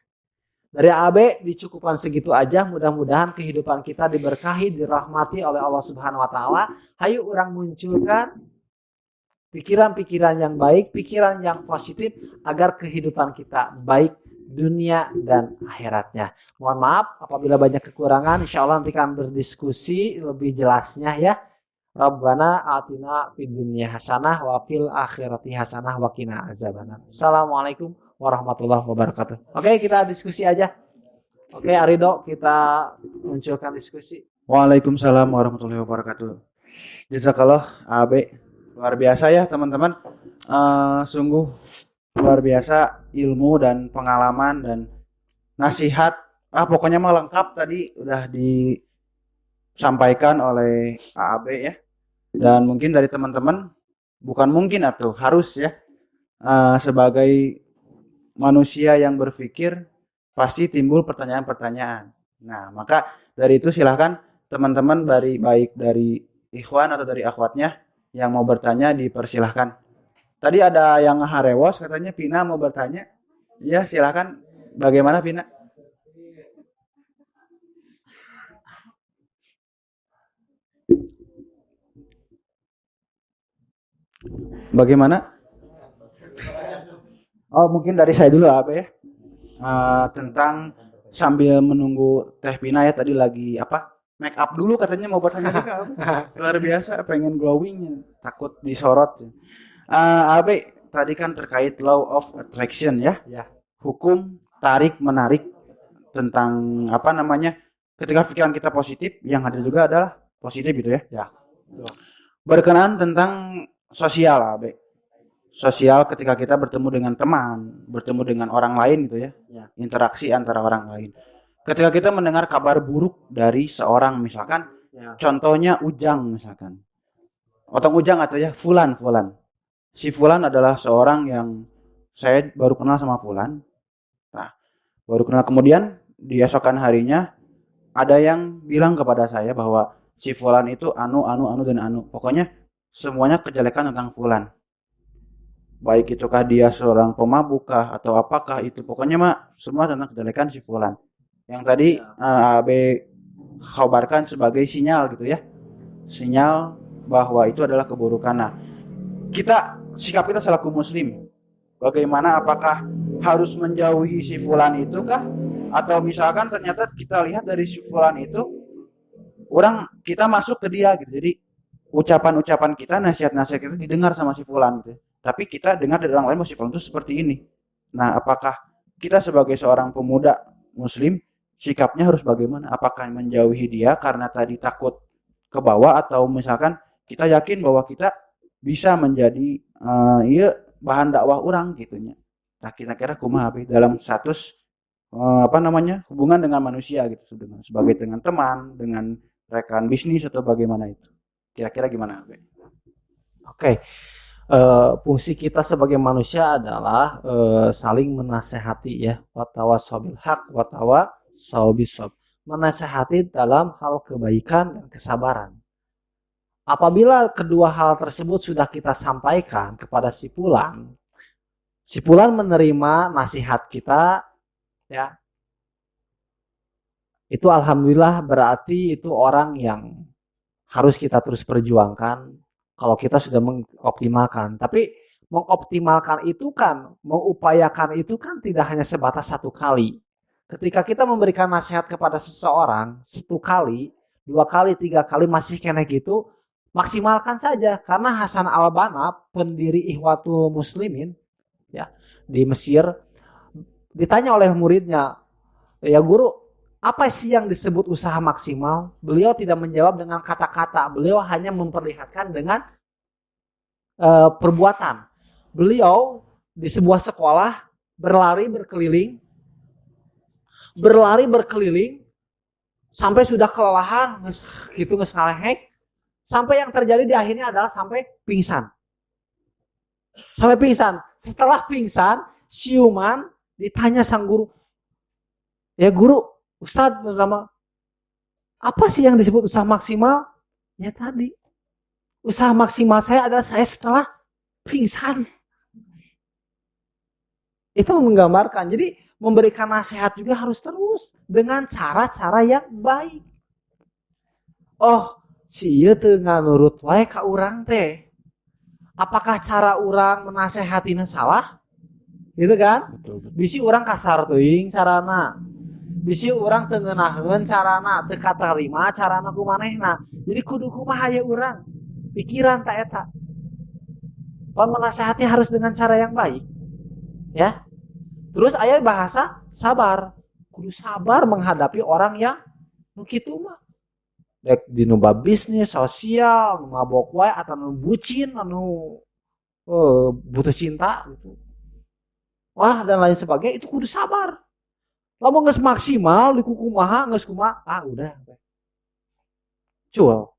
dari AB dicukupkan segitu aja, mudah-mudahan kehidupan kita diberkahi, dirahmati oleh Allah Subhanahu wa taala. Hayu urang munculkan pikiran-pikiran yang baik, pikiran yang positif agar kehidupan kita baik dunia dan akhiratnya. Mohon maaf apabila banyak kekurangan, insya Allah nanti akan berdiskusi lebih jelasnya ya. Rabbana atina fid dunya hasanah wa fil akhirati hasanah wa qina azabannar. Assalamualaikum warahmatullahi wabarakatuh. Oke, kita diskusi aja. Oke, Arido, kita munculkan diskusi. Waalaikumsalam warahmatullahi wabarakatuh. Jazakallah AB. Luar biasa ya teman-teman. Sungguh luar biasa ilmu dan pengalaman dan nasihat. Pokoknya mah lengkap tadi udah disampaikan oleh AAB ya. Dan mungkin dari teman-teman, bukan mungkin atau harus ya, sebagai manusia yang berpikir pasti timbul pertanyaan-pertanyaan. Nah, maka dari itu silahkan teman-teman baik dari ikhwan atau dari akhwatnya yang mau bertanya dipersilahkan. Tadi ada yang harewos katanya Pina mau bertanya. Ya, silahkan. Bagaimana Pina? Bagaimana? Oh, mungkin dari saya dulu apa ya? Tentang sambil menunggu Teh Pina ya, tadi lagi apa? Make up dulu katanya mau bertanya juga. Luar biasa, pengen glowing, takut disorot. Abe, tadi kan terkait law of attraction ya. Ya. Hukum tarik menarik tentang apa namanya, ketika pikiran kita positif, yang hadir juga adalah positif gitu ya. Ya. Berkenaan tentang sosial, Abe. Sosial ketika kita bertemu dengan teman, bertemu dengan orang lain gitu ya. Ya. Interaksi antara orang lain. Ketika kita mendengar kabar buruk dari seorang misalkan, Ya. contohnya Ujang misalkan. Otong Ujang atau ya Fulan, Fulan. Si Fulan adalah seorang yang saya baru kenal sama Fulan. Nah, baru kenal kemudian di esokan harinya ada yang bilang kepada saya bahwa si Fulan itu anu, anu, anu, dan anu. Pokoknya semuanya kejelekan tentang Fulan. Baik itukah dia seorang pemabuk kah atau apakah itu. Pokoknya mah semua tentang kejelekan si Fulan. Yang tadi, Ya. AB khabarkan sebagai sinyal gitu ya. Sinyal bahwa itu adalah keburukan. Nah, sikap kita selaku muslim, bagaimana, apakah harus menjauhi si Fulan itu kah? Atau misalkan ternyata kita lihat dari si Fulan itu, kita masuk ke dia gitu. Jadi ucapan-ucapan kita, nasihat-nasihat kita didengar sama si Fulan gitu. Tapi kita dengar dari orang lain bahwa si Fulan itu seperti ini. Nah, apakah kita sebagai seorang pemuda muslim sikapnya harus bagaimana? Apakah menjauhi dia karena tadi takut ke bawah, atau misalkan kita yakin bahwa kita bisa menjadi iya, bahan dakwah orang gitunya. Nah, kita kira kumaha Abi dalam status hubungan dengan manusia gitu, dengan sebagai dengan teman, dengan rekan bisnis atau bagaimana itu? Kira-kira gimana Abi? Oke. Fungsi kita sebagai manusia adalah saling menasehati ya, watawasaw bil haq watawasaw bis sabr. Menasehati dalam hal kebaikan dan kesabaran. Apabila kedua hal tersebut sudah kita sampaikan kepada si fulan, si fulan menerima nasihat kita ya. Itu alhamdulillah, berarti itu orang yang harus kita terus perjuangkan kalau kita sudah mengoptimalkan. Tapi mengoptimalkan itu kan, mengupayakan itu kan tidak hanya sebatas satu kali. Ketika kita memberikan nasihat kepada seseorang satu kali, dua kali, tiga kali masih kena gitu, maksimalkan saja. Karena Hasan al-Banna, pendiri Ikhwatul Muslimin ya di Mesir, ditanya oleh muridnya, ya guru, apa sih yang disebut usaha maksimal? Beliau tidak menjawab dengan kata-kata, beliau hanya memperlihatkan dengan perbuatan. Beliau di sebuah sekolah berlari berkeliling, berlari berkeliling sampai sudah kelelahan, geus gitu, geus ngalehek, sampai yang terjadi di akhirnya adalah sampai pingsan. Sampai pingsan. Setelah pingsan, siuman, ditanya sang guru, ya guru, Ustadz bernama, apa sih yang disebut usaha maksimal? Ya tadi, usaha maksimal saya adalah saya setelah pingsan. Itu menggambarkan. Jadi memberikan nasihat juga harus terus dengan cara-cara yang baik. Oh, si ieu teu nganurut wae ka urang teh. Apakah cara urang menasehatina salah? Gitu kan? Betul, betul. Bisi urang kasar teuing carana. Bisi urang teu ngeunaheun carana, teu katarima carana ku manehna. Jadi kudu kumaha ye urang? Pikiran ta eta. Pan menasehati harus dengan cara yang baik. Ya. Terus aya bahasa sabar. Kudu sabar menghadapi orang yang nu kitu mah. Rek di nu bab bisnis, sosial, nu mabok wae atau nu bucin, anu butuh cinta gitu. Wah, dan lain sebagainya, itu kudu sabar. Lamun geus maksimal di kukumaha, geus kumaha, udah. Cuel.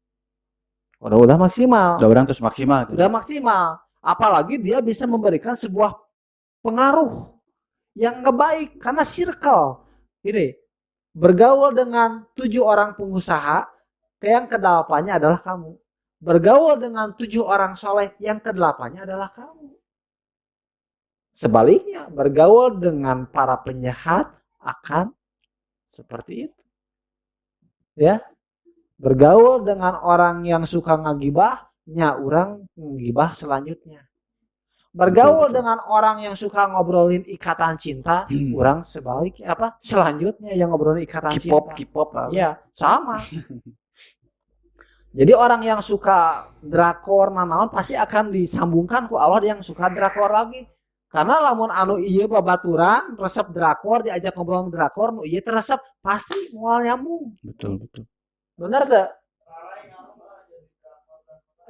Udah maksimal. Udah orang terus maksimal gitu. Udah maksimal. Apalagi dia bisa memberikan sebuah pengaruh yang nggak baik karena circle. Ini bergaul dengan 7 orang pengusaha, yang kedelapannya adalah kamu. Bergaul dengan 7 orang soleh, yang kedelapannya adalah kamu. Sebaliknya, bergaul dengan para penjahat akan seperti itu. Ya. Bergaul dengan orang yang suka ngagibah, nya urang ngagibah selanjutnya. Bergaul dengan orang yang suka ngobrolin ikatan cinta, orang sebaliknya apa? Selanjutnya yang ngobrolin ikatan K-pop, cinta. K-pop, apa? Iya, sama. Jadi orang yang suka drakor nanaon pasti akan disambungkan ku Allah yang suka drakor lagi. Karena lamun anu ieu babaturan resep drakor diajak ngobrol drakor nu ieu resep pasti moal nyambung. Betul, betul. Bener teu?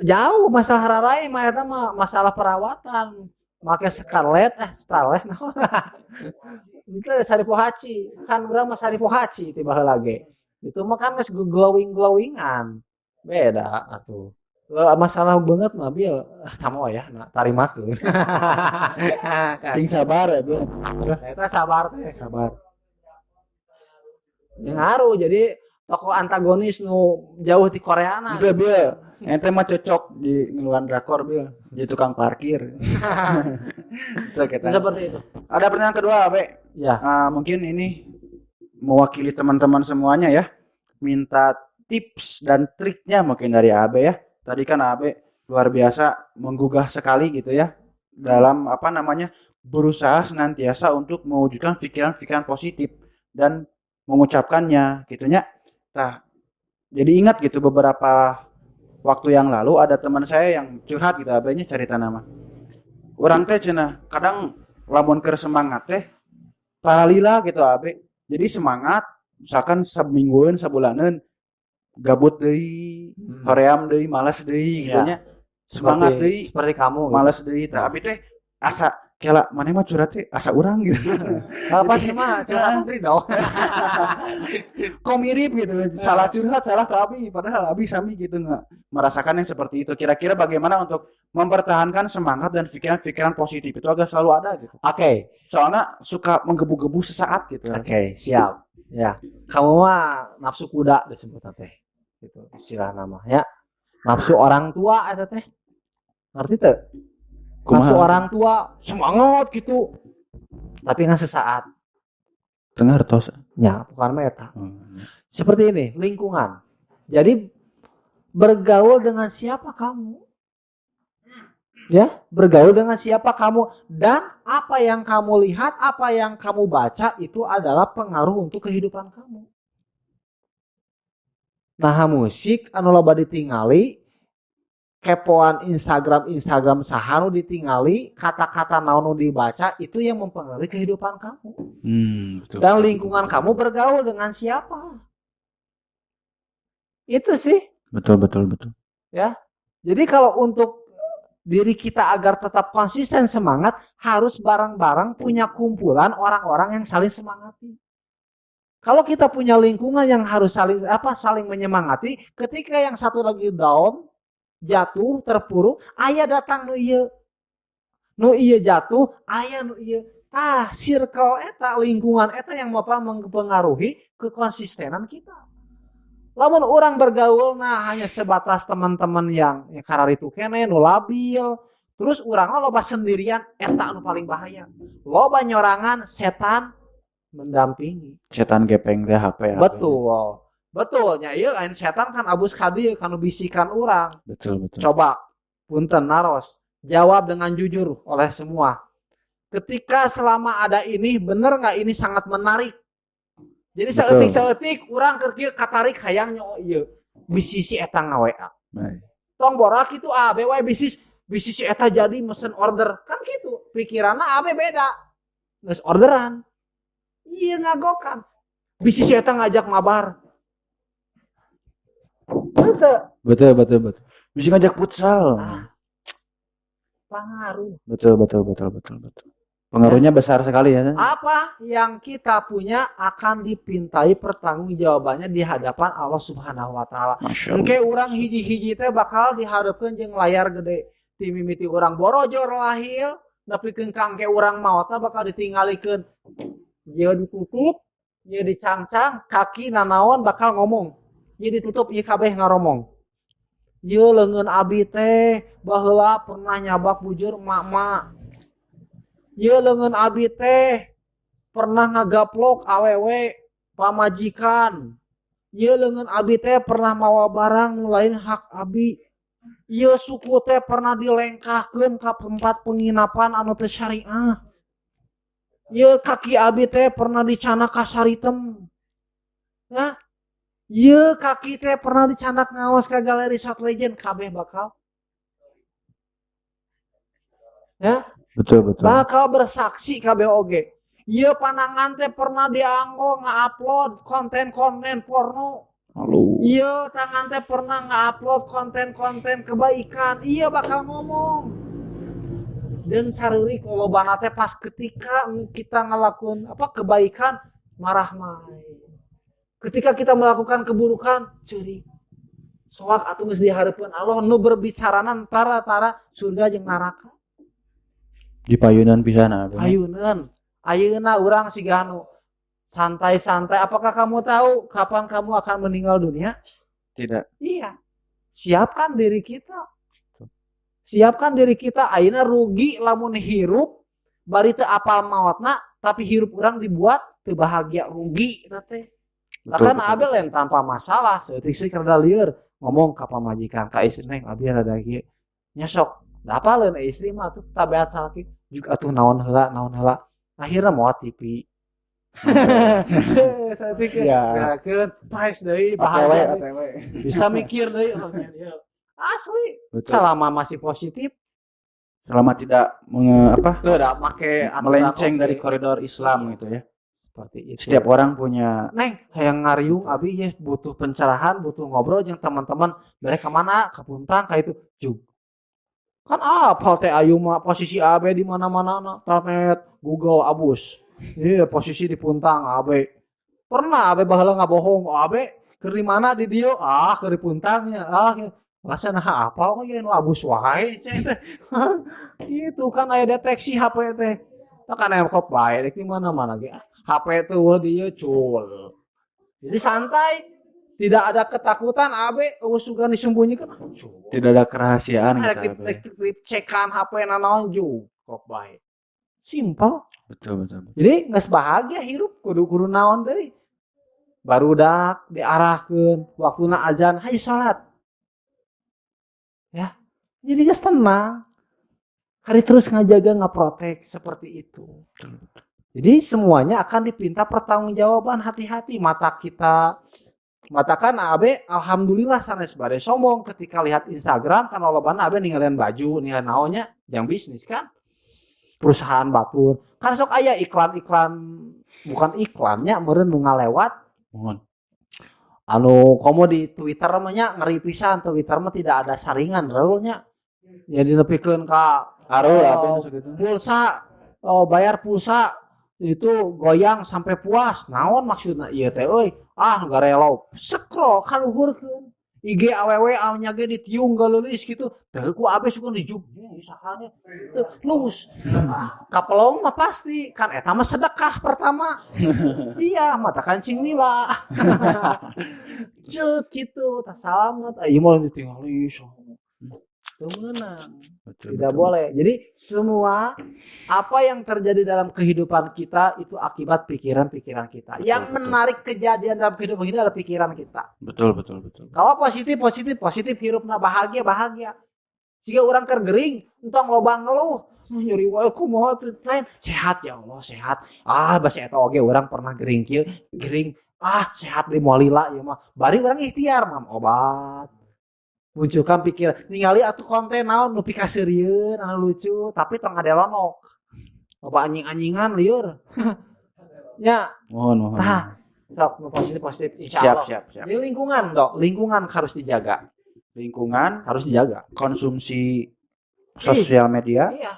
Jauh masalah rarai mah eta mah masalah perawatan. Make Scarlett Starlet naon. Itu Saripohaci. Kan urang mah Saripohaci ti baheula ge. Itu mah kan geus glowing-glowingan. Beda atuh. Masalah banget mah bil tamo ya nah, tarimakeun. Cing sabar ya, Bil. Eta sabar teh. Sabar. Ngaruh jadi tokoh antagonis nu jauh di Koreana. Itu Bil, ente mah cocok di ngeluan drakor Bil, jadi tukang parkir. Itu kita. Seperti itu. Ada pertanyaan kedua, Be. Ya. Mungkin ini mewakili teman-teman semuanya ya. Minta tips dan triknya mungkin dari Abe ya. Tadi kan Abe luar biasa menggugah sekali gitu ya dalam berusaha senantiasa untuk mewujudkan pikiran-pikiran positif dan mengucapkannya gitunya. Nah, jadi ingat gitu beberapa waktu yang lalu ada teman saya yang curhat gitu, Abe-nya cerita nama. Urang teh cenah kadang lamun keur semangat teh taralila gitu Abe. Jadi semangat misalkan semingguan sabulaneun gabut deui, hoream deui, malas deui gitu nya. Semangat deui, seperti kamu gitu. Malas deui. Tah abi teh asa kela maneh mah curhat teh asa urang gitu. Apa sih mah curhat Ridho. Kok mirip gitu. Salah curhat, salah ke abi, padahal abi sami gitu nggak merasakan yang seperti itu. Kira-kira bagaimana untuk mempertahankan semangat dan pikiran-pikiran positif itu agar selalu ada gitu. Oke. Soalnya suka menggebu-gebu sesaat gitu. Oke, siap. Ya. Kamu mah nafsu kuda disebut teh. Gitu istilah namanya. Nafsu orang tua eta teh. Ngerti teu? Nafsu orang tua semangat gitu. Tapi nggak sesaat. Tengah hartos. Ya, bukan mah eta. Seperti ini, lingkungan. Jadi bergaul dengan siapa kamu? Ya, bergaul dengan siapa kamu dan apa yang kamu lihat, apa yang kamu baca itu adalah pengaruh untuk kehidupan kamu. Nah, musik anu loba ditingali, kepoan Instagram saha nu ditingali, kata-kata naon nu dibaca itu yang mempengaruhi kehidupan kamu. Betul. Dan lingkungan kamu bergaul dengan siapa? Itu sih. Betul, betul, betul. Ya. Jadi kalau untuk diri kita agar tetap konsisten semangat, harus bareng-bareng punya kumpulan orang-orang yang saling semangati. Kalau kita punya lingkungan yang harus saling menyemangati, ketika yang satu lagi down, jatuh, terpuruk, aya datang nu ieu. Nu ieu jatuh, aya nu ieu. Tah, circle eta, lingkungan eta yang mempengaruhi kekonsistenan kita. Lamun orang bergaul nah hanya sebatas teman-teman yang kararitu kene nu labil, terus urangna loba sendirian, eta nu paling bahaya. Loba nyorangan setan mendampingi. Setan gepeng teh HP. Betul. Betulnya ieu lain setan kan abus ka dieu kanu bisikan urang. Betul, betul. Coba punten naros, jawab dengan jujur oleh semua. Ketika selama ada ini, bener nggak ini sangat menarik? Jadi saeutik-saeutik urang keur kieu katarik hayang nyo ieu. Bisi si eta nga-WA. Tong borak kitu abe wae bisi si eta jadi mesen order. Kan kitu, pikiranna abe beda. Geus orderan. Iya ngagokan. Bisi si eta ngajak mabar. Betul. Betul, betul, betul. Bisi ngajak futsal. Nah, pengaruh. Betul, betul, betul, betul, betul. Pengaruhnya besar sekali ya. Apa yang kita punya akan dipintai pertanggungjawabannya di hadapan Allah Subhanahu wa taala. Engke urang hiji-hiji teh bakal dihadapkeun jeung layar gede. Ti mimiti urang borojor lahir, nepikeun ka engke urang maotna bakal ditinggalikeun. Ieu ditutup, ieu dicangcang, kaki nanaon bakal ngomong. Ieu ditutup, ieu kabeh ngaromong. Ieu leungeun abi teh baheula pernah nyabak bujur emak-emak. Ieu leungeun abi teh pernah ngagaplok awewe pamajikan. Ieu leungeun abi teh pernah mawa barang nu lain hak abi. Ieu suku teh pernah dilengkahkeun ka tempat penginapan anu teu syariah. Ieu kaki abi teh pernah dicanak ka saritem. Ya. Ieu kaki teh pernah dicanak ngaos ka galeri Shot Legend kabeh bakal. Ya. Betul, betul. Bakal bersaksi kabeh oge. Ieu panangan teh pernah dianggo nga-upload konten-konten porno. Halo. Ieu tangan teh pernah nga-upload konten-konten kebaikan. Ieu bakal ngomong. Dan sareurik lobana teh pas ketika kita ngelakuin apa kebaikan marah main. Ketika kita melakukan keburukan ceurik. Soak atuh geus dihareupeun Allah nu berbicarana antara surga jeung neraka. Di payunan pisan abdi. Payunan. Ayeuna urang siga anu santai-santai. Apakah kamu tahu kapan kamu akan meninggal dunia? Tidak. Iya. Siapkan diri kita. Siapkan diri kita. Ayeuna rugi lamun hirup bari teu apal maotna tapi hirup urang dibuat teu bahagia, rugi eta teh. Lah kan Abel yang tanpa masalah saeutik-saeutik rada lieur ngomong ka pamajikan ka istri neng abi rada kieu. Nya sok. Da apaleun istri mah atuh tabeat salaki juga atuh naon heula naon heula. Akhirnya mau TV. Saeutik gerakeun price deui bahagia. Bisa mikir deui asli. Betul. Selama masih positif, selama tidak tidak make melenceng dari koridor Islam gitu ya. Seperti itu. Setiap orang punya neng hayang ngariung abi ya butuh pencerahan, butuh ngobrol jeung teman-teman. Mereka mana ka Puntang ka itu jug. Kan apal teh ayu mah posisi AB di mana-mana na internet, Google abus. Iya, posisi di Puntang AB. Pernah AB baheula ngabohong, AB keur di mana di dieu? Ah, keur di Puntangnya. Ah, rasa nah apal kok ieu nu abus wae ceh teh. Gitu kan aya deteksi HP teh. Tah kan aya kop bae di mana-mana ge. HP tuh dieu cul. Jadi santai. Tidak ada ketakutan AB, suka disembunyikan. Cul. Tidak ada kerahasiaan gitu. Cekan HP nanaon ju, kok bae. Simpel. Betul, betul, betul. Jadi geus bahagia hirup kudu-kudu naon deui. Barudak diarahkeun, waktuna azan, hayu salat. Ya. Jadi geus tenang. Hari terus ngajaga ngaprotek seperti itu. Betul, betul. Jadi semuanya akan dipinta pertanggungjawaban, hati-hati mata kita. Mata kan abe alhamdulillah sanes bade sombong ketika lihat Instagram kan lolobana abe ningalian baju, ningalian naonnya yang bisnis kan. Perusahaan batur. Kan sok aya iklan-iklan bukan iklannya meureun nu ngalewat. Mohon. Anu komo di Twitter mah nya ngeri pisan, Twitter mah tidak ada saringan reulnya. Jadi nepikeun ka Arul abe nu pulsa, bayar pulsa itu goyang sampai puas. Naon maksudna ieu teh euy? Ah garelo scroll kaluhurkeun. IG awewe anu ge ditiung galeulis kitu. Teu ku abe suka dijuk sahanya. Teu lus. Kapelong mah pasti kan eta mah sedekah pertama. Iya, mata kancing lila. Ceuk kitu, tah salamet. Ieu mah ditinggali teu meunang. Betul, tidak betul. Boleh. Jadi semua apa yang terjadi dalam kehidupan kita itu akibat pikiran-pikiran kita. Betul, yang betul. Menarik kejadian dalam kehidupan kita adalah pikiran kita. Betul, betul, betul. Kalau positif, positif, positif hirupna bahagia, bahagia. Jika orang keur gering, entong loba ngeluh, nyeri wae kumaha lain. Sehat ya Allah, sehat. Ah, basa eta oge urang pernah gering kieu, gering. Ah, sehat deui moal lila ieu mah. Bari urang ikhtiar mam obat. Munculkan pikiran ningali atuh konten naon nu pikaseurieun anu lucu tapi tong ngadelonok loba anjing-anjingan lieur nya. Mohon mohon. Tah sok nu positif positif insyaallah. Siap, siap, siap. Di lingkungan dok, lingkungan harus dijaga. Lingkungan harus dijaga. Konsumsi sosial media. Iya.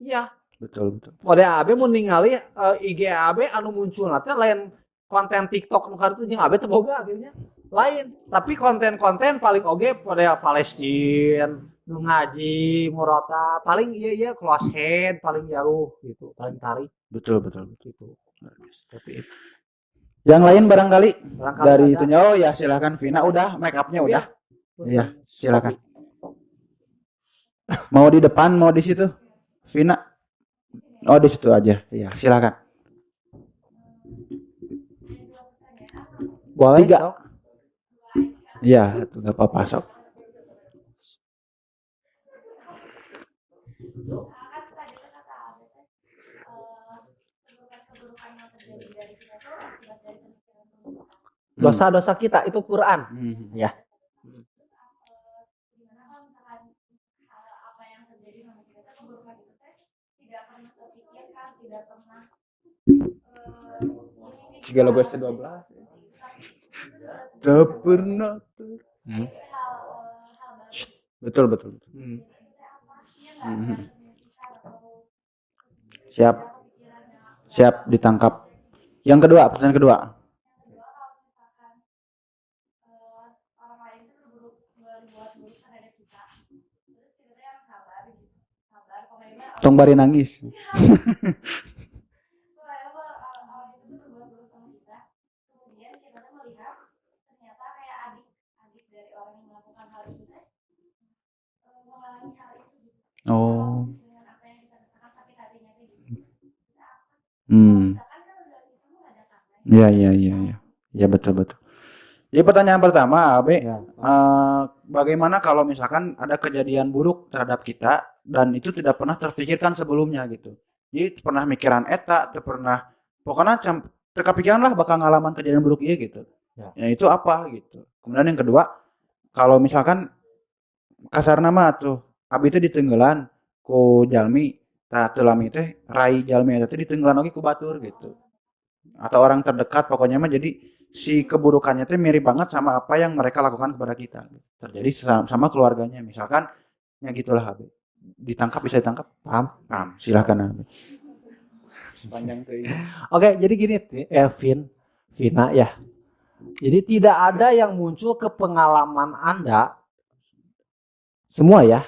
Iya. Betul, betul. Ode AB mun ningali IG AB anu muncul teh lain konten TikTok nu kartu jeung AB teu boga akhirnya. Lain, tapi konten-konten paling oge pada Palestina, nu ngaji, murata, paling iya iya close head paling jauh gitu, paling tarik. Betul, betul, betul. Gitu. Seperti itu. Yang lain barangkali dari ada. Itunya, oh ya silakan Vina udah make up-nya udah. Iya, silakan. Mau di depan, mau di situ? Vina. Oh, di situ aja. Iya, silakan. Boleh. 3. Iya, itu nggak apa-apa sok. Dosa-dosa kita itu Quran. Ya. Tidak pernah terpikirkan, tidak pernah Jika lagu ST12 tak pernah ter. Betul betul. Siap. Siap ditangkap. Yang kedua, pertanyaan kedua. Tong bari nangis. Oh. Ya. Ya betul betul. Jadi pertanyaan pertama, Abe, ya. Bagaimana kalau misalkan ada kejadian buruk terhadap kita dan itu tidak pernah terpikirkan sebelumnya gitu. Jadi pernah mikiran eta, pernah pokoknya terkepikiran lah bakal ngalaman kejadian buruk iya gitu. Ya. Ya itu apa gitu. Kemudian yang kedua, kalau misalkan kasar nama tuh abi itu ditenggelan ku jalmi, tah teu lami teh rai jalmi eta teh ditenggelan oge ku batur gitu. Atau orang terdekat pokoknya mah, jadi si keburukannya teh mirip banget sama apa yang mereka lakukan kepada kita. Terjadi sama keluarganya misalkan, ya gitulah Abi. Ditangkap, bisa ditangkap? Paham? Paham. Silakan Abi. Sepanjang teh. Oke, jadi gini Vina ya. Jadi tidak ada yang muncul ke pengalaman Anda semua ya.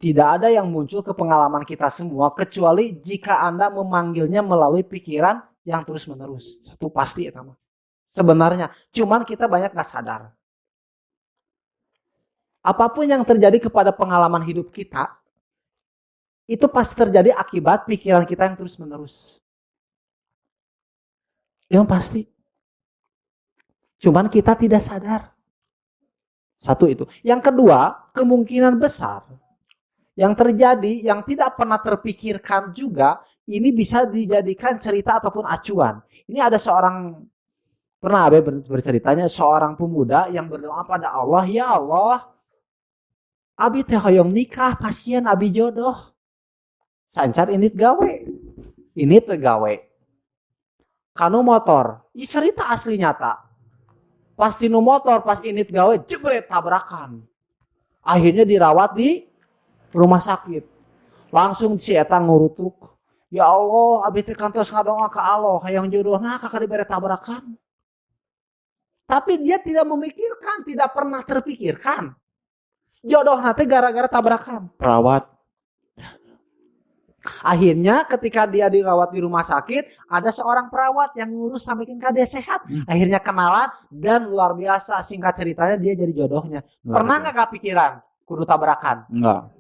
Tidak ada yang muncul ke pengalaman kita semua kecuali jika Anda memanggilnya melalui pikiran yang terus-menerus. Satu pasti ya, teman. Sebenarnya, cuman kita banyak gak sadar. Apapun yang terjadi kepada pengalaman hidup kita, itu pasti terjadi akibat pikiran kita yang terus-menerus. Yang pasti. Cuman kita tidak sadar. Satu itu. Yang kedua, kemungkinan besar yang terjadi, yang tidak pernah terpikirkan juga, ini bisa dijadikan cerita ataupun acuan. Ini ada seorang, pernah Abe berceritanya, seorang pemuda yang berdoa pada Allah, ya Allah, abi teh hoyong nikah, pasien abi jodoh. Sancar init gawe. Init gawe. Kanu motor. Ini cerita asli nyata. Pasti nu motor, pas init gawe, jebret tabrakan. Akhirnya dirawat di rumah sakit. Langsung si eta ngurutuk. Ya Allah, abi teh kantos ngadoa ka Allah, hayang jodohna kakak dibere tabrakan. Tapi dia tidak memikirkan, tidak pernah terpikirkan. Jodoh nanti gara-gara tabrakan. Perawat. Akhirnya ketika dia dirawat di rumah sakit, ada seorang perawat yang ngurus sampai dia sehat. Akhirnya kenalan dan luar biasa, singkat ceritanya dia jadi jodohnya. Pernah nggak kepikiran kudu tabrakan? Enggak.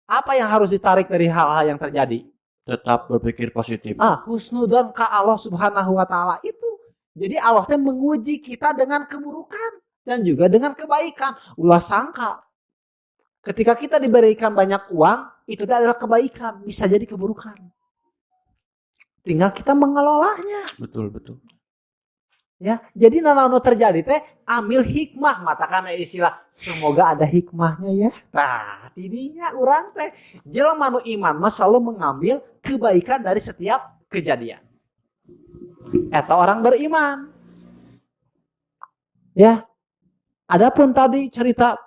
Apa yang harus ditarik dari hal-hal yang terjadi? Tetap berpikir positif. Husnudon ka Allah Subhanahu wa taala itu. Jadi Allah teh menguji kita dengan keburukan dan juga dengan kebaikan. Ulah sangka ketika kita diberikan banyak uang, itu adalah kebaikan, bisa jadi keburukan. Tinggal kita mengelolanya. Betul, betul. Ya, jadi nanaon terjadi teh ambil hikmah, matakan istilah semoga ada hikmahnya ya. Nah, tidinya urang teh jelema nu iman mah selalu mengambil kebaikan dari setiap kejadian. Eta orang beriman. Ya. Adapun tadi cerita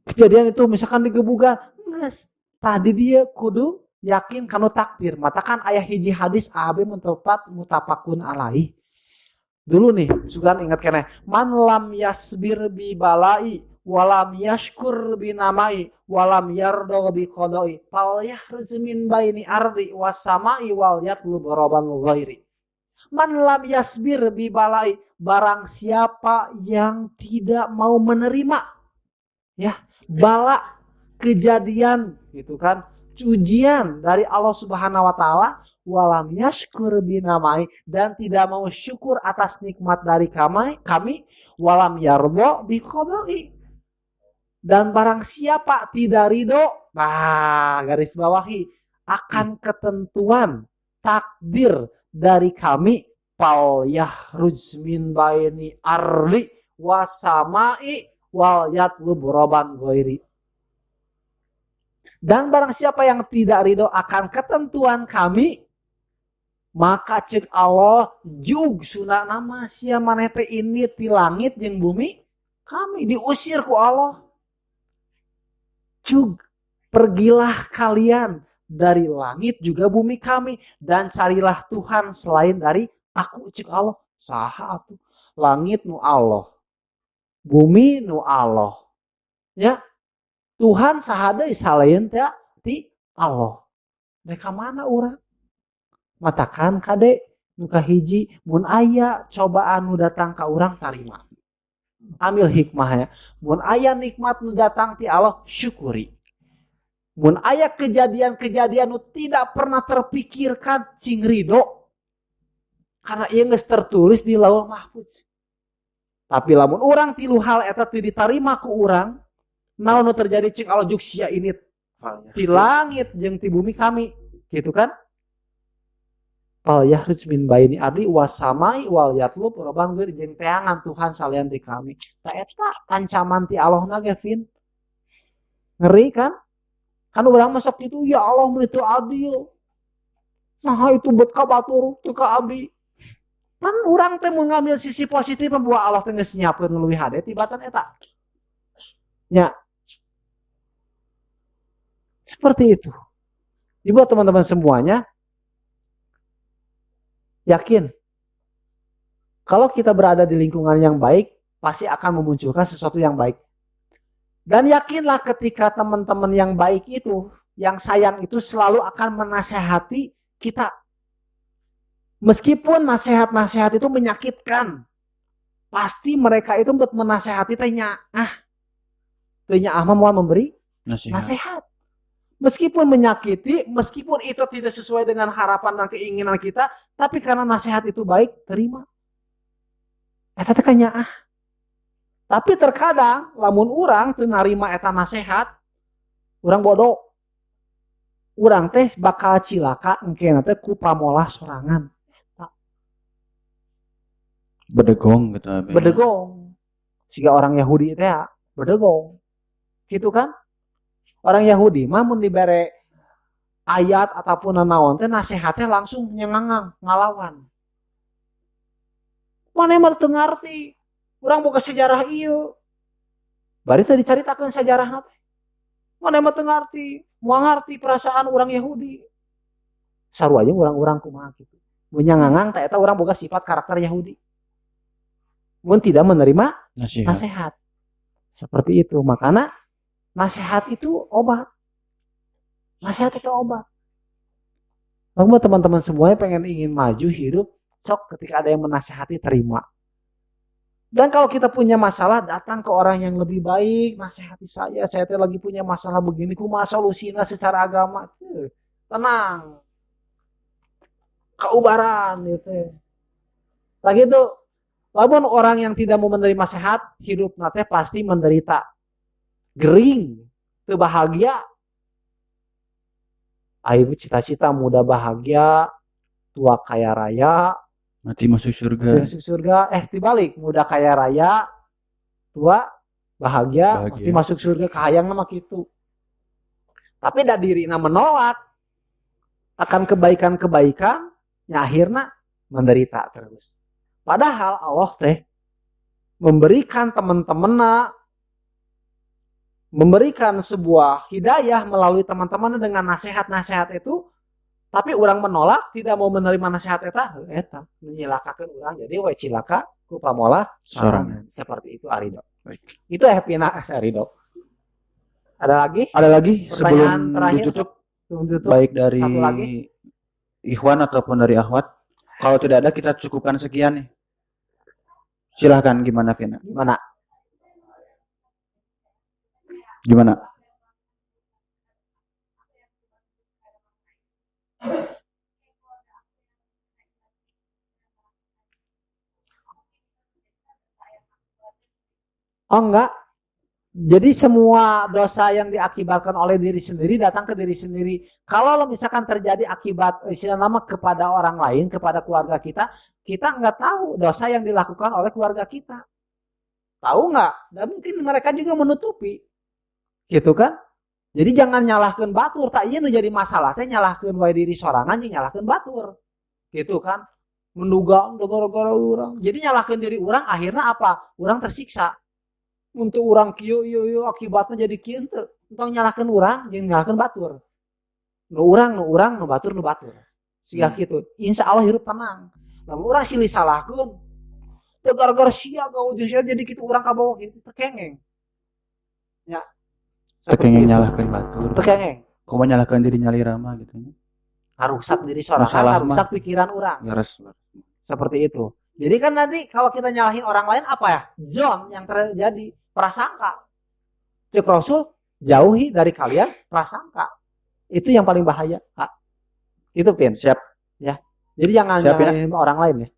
kejadian itu misalkan digebugan, geus tadi dia kudu yakin kanu takdir. Matakan ayah hiji hadis AB muntepat mutapakun alaih. Dulu nih, sugan ingat keneh, man lam yasbir bi balai walam yashkur bi namai walam yardo bi qadai fal yahruj min baini ardi wasamai wal yatlub rabban ghairi. Man lam yasbir bi balai, barang siapa yang tidak mau menerima ya bala kejadian gitu kan, ujian dari Allah Subhanahu wa taala, walam yashkur binamai, dan tidak mau syukur atas nikmat dari kami, walam yardo bi qadai, dan barang siapa tidak ridho, nah garis bawahi, akan ketentuan takdir dari kami, fal yahruj min baini arli wasamai wal yatlub roban ghairi. Dan barang siapa yang tidak ridho akan ketentuan kami, maka cek Allah jug sunah nama sia maneh teh ini ti langit jeung bumi kami diusir ku Allah. Jug pergilah kalian dari langit juga bumi kami dan carilah Tuhan selain dari aku cek Allah. Saha atuh? Langit nu Allah, bumi nu Allah. Ya. Tuhan saha deui salain teh ti Allah. Mereka mana urang? Matakan kade nu kahiji mun aya cobaan nu datang ka urang tarima. Ambil hikmahnya. Mun aya nikmat nu datang ti Allah syukuri. Mun aya kejadian-kejadian nu tidak pernah terpikirkan cing ridho. Karena ieu geus tertulis di Lauh Mahfuz. Tapi lamun urang tilu hal eta teu ditarima ku urang, naon nu terjadi cing Allah juk sia ini ti langit jeung ti bumi kami, gitu kan? Fal yahruj min baini ardi wasamai wal yatlub robban geur jeung teangan Tuhan salian ti kami. Ta eta ancaman ti Allahna ge Vin. Ngeri kan? Kan urang mah sok kitu, ya Allah mun itu adil. Saha itu bet ka batur teu ka abdi. Kan urang teh mun ngambil sisi positif bahwa Allah teh geus nyiapkeun leuwih hade tibatan eta. Ya. Seperti itu. Dibuat teman-teman semuanya yakin kalau kita berada di lingkungan yang baik pasti akan memunculkan sesuatu yang baik. Dan yakinlah ketika teman-teman yang baik itu, yang sayang itu selalu akan menasehati kita. Meskipun nasihat-nasihat itu menyakitkan, pasti mereka itu buat menasehati teh nyaah. Teh nyaah mah moal memberi nasihat. Meskipun menyakiti, meskipun itu tidak sesuai dengan harapan dan keinginan kita, tapi karena nasihat itu baik, terima. Eta teh nyaah. Tapi terkadang lamun urang teu narima eta nasihat, urang bodoh. Urang teh bakal cilaka engkena teh ku pamolah sorangan. Bedegong gitu. Bedegong. Jika orang Yahudi teh bedegong. Gitu kan? Orang Yahudi mah mun dibere ayat ataupun nanaon teh nasihatnya langsung nyengangang, ngalawan. Maneh mah teu ngarti. Urang boga sejarah ieu. Bari teh dicaritakeun sejarahna teh. Maneh mah teu ngarti, moal ngarti perasaan urang Yahudi. Sarua jeung urang-urang kumaha kitu. Mun nyangangang teh eta urang boga sifat karakter Yahudi. Mun tidak menerima nasihat. Seperti itu. Makanya nasihat itu obat. Nasihat itu obat. Lalu teman-teman semuanya pengen ingin maju hidup, sok ketika ada yang menasehati terima. Dan kalau kita punya masalah, datang ke orang yang lebih baik, nasehati saya teh lagi punya masalah begini, kumaha solusina secara agama. Tenang. Kaubaran gitu. Lagi itu, lamun orang yang tidak mau menerima sehat, hidup teh pasti menderita. Gering, teu bahagia. Ayo cita-cita muda bahagia, tua kaya raya, mati masuk surga. Mati masuk surga. Dibalik, muda kaya raya, tua bahagia, mati masuk surga, kahayang mah kitu. Tapi da dirina menolak akan kebaikan-kebaikan, nya akhirna menderita terus. Padahal Allah teh memberikan teman-temanna, memberikan sebuah hidayah melalui teman-temannya dengan nasihat-nasihat itu, tapi orang menolak, tidak mau menerima nasihat eta, eta menyilakakan orang. Jadi we cilaka ku pamolah sorangan. Seperti itu Arido. Baik. Itu happy Arido. Ada lagi? Ada lagi pertanyaan sebelum terakhir, ditutup. Sebelum ditutup. Baik dari satu lagi. Ikhwan ataupun dari akhwat. Kalau tidak ada kita cukupkan sekian nih. Silahkan, gimana Vina? Gimana? Gimana? Oh enggak. Jadi semua dosa yang diakibatkan oleh diri sendiri datang ke diri sendiri. Kalau misalkan terjadi akibat istilah nama kepada orang lain, kepada keluarga kita, kita enggak tahu dosa yang dilakukan oleh keluarga kita. Tahu enggak? Dan mungkin mereka juga menutupi. Gitu kan? Jadi jangan nyalahkeun batur, tak ieu nu jadi masalah teh nyalahkeun wae diri sorangan jeung nyalahkeun batur. Gitu kan? Menduga gara-gara urang. Jadi nyalahkeun diri urang akhirnya apa? Urang tersiksa. Untuk urang kieu ieu ieu akibatnya jadi kieu henteu. Entong nyalahkeun urang jeung nyalahkeun batur. Nu urang nu urang nu batur nu batur. Siga kitu. Insya Allah hirup tenang. Lamun urang silih salahkeun, teu gara-gara sia gaul jeung sia jadi kitu urang kabawa kitu teu kengeng. Ya. Teu kengeng nyalahkeun batur. Teu kengeng. Kumaha nyalahkeun diri nyalira mah gitu nya. Ngarusak diri sorangan, Masalah ngarusak mah. Pikiran urang. Leres. Seperti itu. Jadi kan nanti kalau kita nyalahin orang lain apa ya? Zon yang terjadi prasangka. Cek Rasul, jauhi dari kalian prasangka. Itu yang paling bahaya. Kak. Itu Pin. Siap. Ya. Jadi jangan Siap, ya. nyalahin orang lain ya.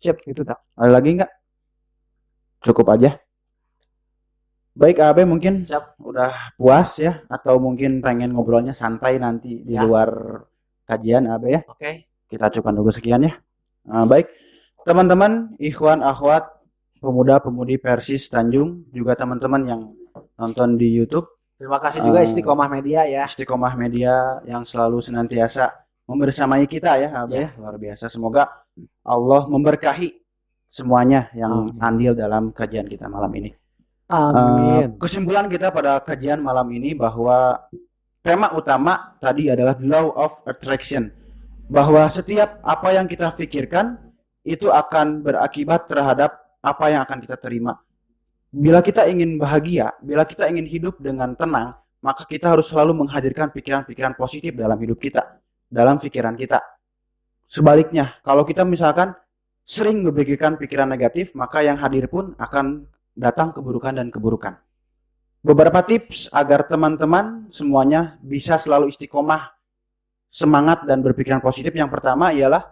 Siap gitu tak. Ada lagi nggak? Cukup aja. Baik AB mungkin Siap. Udah puas ya atau mungkin pengen ngobrolnya santai nanti di Ya. luar kajian AB ya. Oke. Kita cukupkan dulu sekian ya. Baik, teman-teman, ikhwan, akhwat, pemuda-pemudi Persis Tanjung, juga teman-teman yang nonton di YouTube. Terima kasih juga Istiqomah Media ya. Istiqomah Media yang selalu senantiasa membersamai kita ya, AB Ya. ya. Luar biasa. Semoga Allah memberkahi semuanya yang Amin. andil dalam kajian kita malam ini. Amin. Kesimpulan kita pada kajian malam ini bahwa tema utama tadi adalah law of attraction. Bahwa setiap apa yang kita pikirkan itu akan berakibat terhadap apa yang akan kita terima. Bila kita ingin bahagia, bila kita ingin hidup dengan tenang, maka kita harus selalu menghadirkan pikiran-pikiran positif dalam hidup kita, dalam pikiran kita. Sebaliknya, kalau kita misalkan sering berpikirkan pikiran negatif, maka yang hadir pun akan datang keburukan dan keburukan. Beberapa tips agar teman-teman semuanya bisa selalu istiqomah, semangat dan berpikiran positif. Yang pertama ialah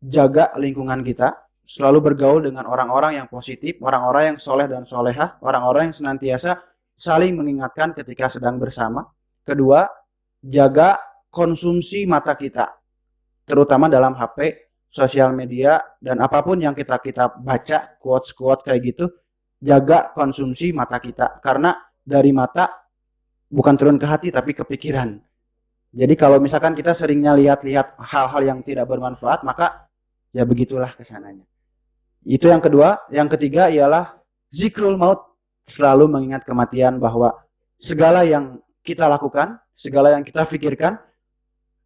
jaga lingkungan kita, selalu bergaul dengan orang-orang yang positif, orang-orang yang soleh dan solehah, orang-orang yang senantiasa saling mengingatkan ketika sedang bersama. Kedua, jaga konsumsi mata kita, terutama dalam HP, sosial media, dan apapun yang kita kita baca, quotes-quotes kayak gitu, jaga konsumsi mata kita. Karena dari mata bukan turun ke hati, tapi ke pikiran. Jadi kalau misalkan kita seringnya lihat-lihat hal-hal yang tidak bermanfaat, maka ya begitulah kesananya. Itu yang kedua. Yang ketiga ialah zikrul maut. Selalu mengingat kematian bahwa segala yang kita lakukan, segala yang kita pikirkan,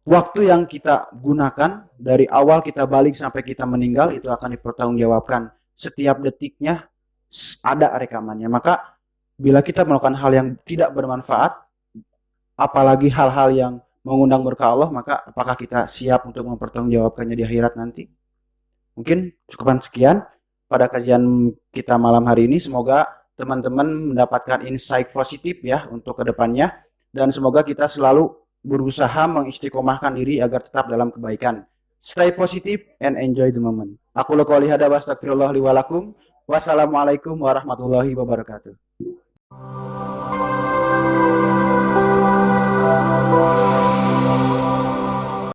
waktu yang kita gunakan dari awal kita balik sampai kita meninggal itu akan dipertanggungjawabkan. Setiap detiknya ada rekamannya. Maka bila kita melakukan hal yang tidak bermanfaat, apalagi hal-hal yang mengundang murka Allah, maka apakah kita siap untuk mempertanggungjawabkannya di akhirat nanti? Mungkin cukupan sekian pada kajian kita malam hari ini. Semoga teman-teman mendapatkan insight positif ya untuk kedepannya. Dan semoga kita selalu berusaha mengistiqomahkan diri agar tetap dalam kebaikan. Stay positive and enjoy the moment. Aku qouli hadza wa astaghfirullah li wa lakum. Wassalamualaikum warahmatullahi wabarakatuh.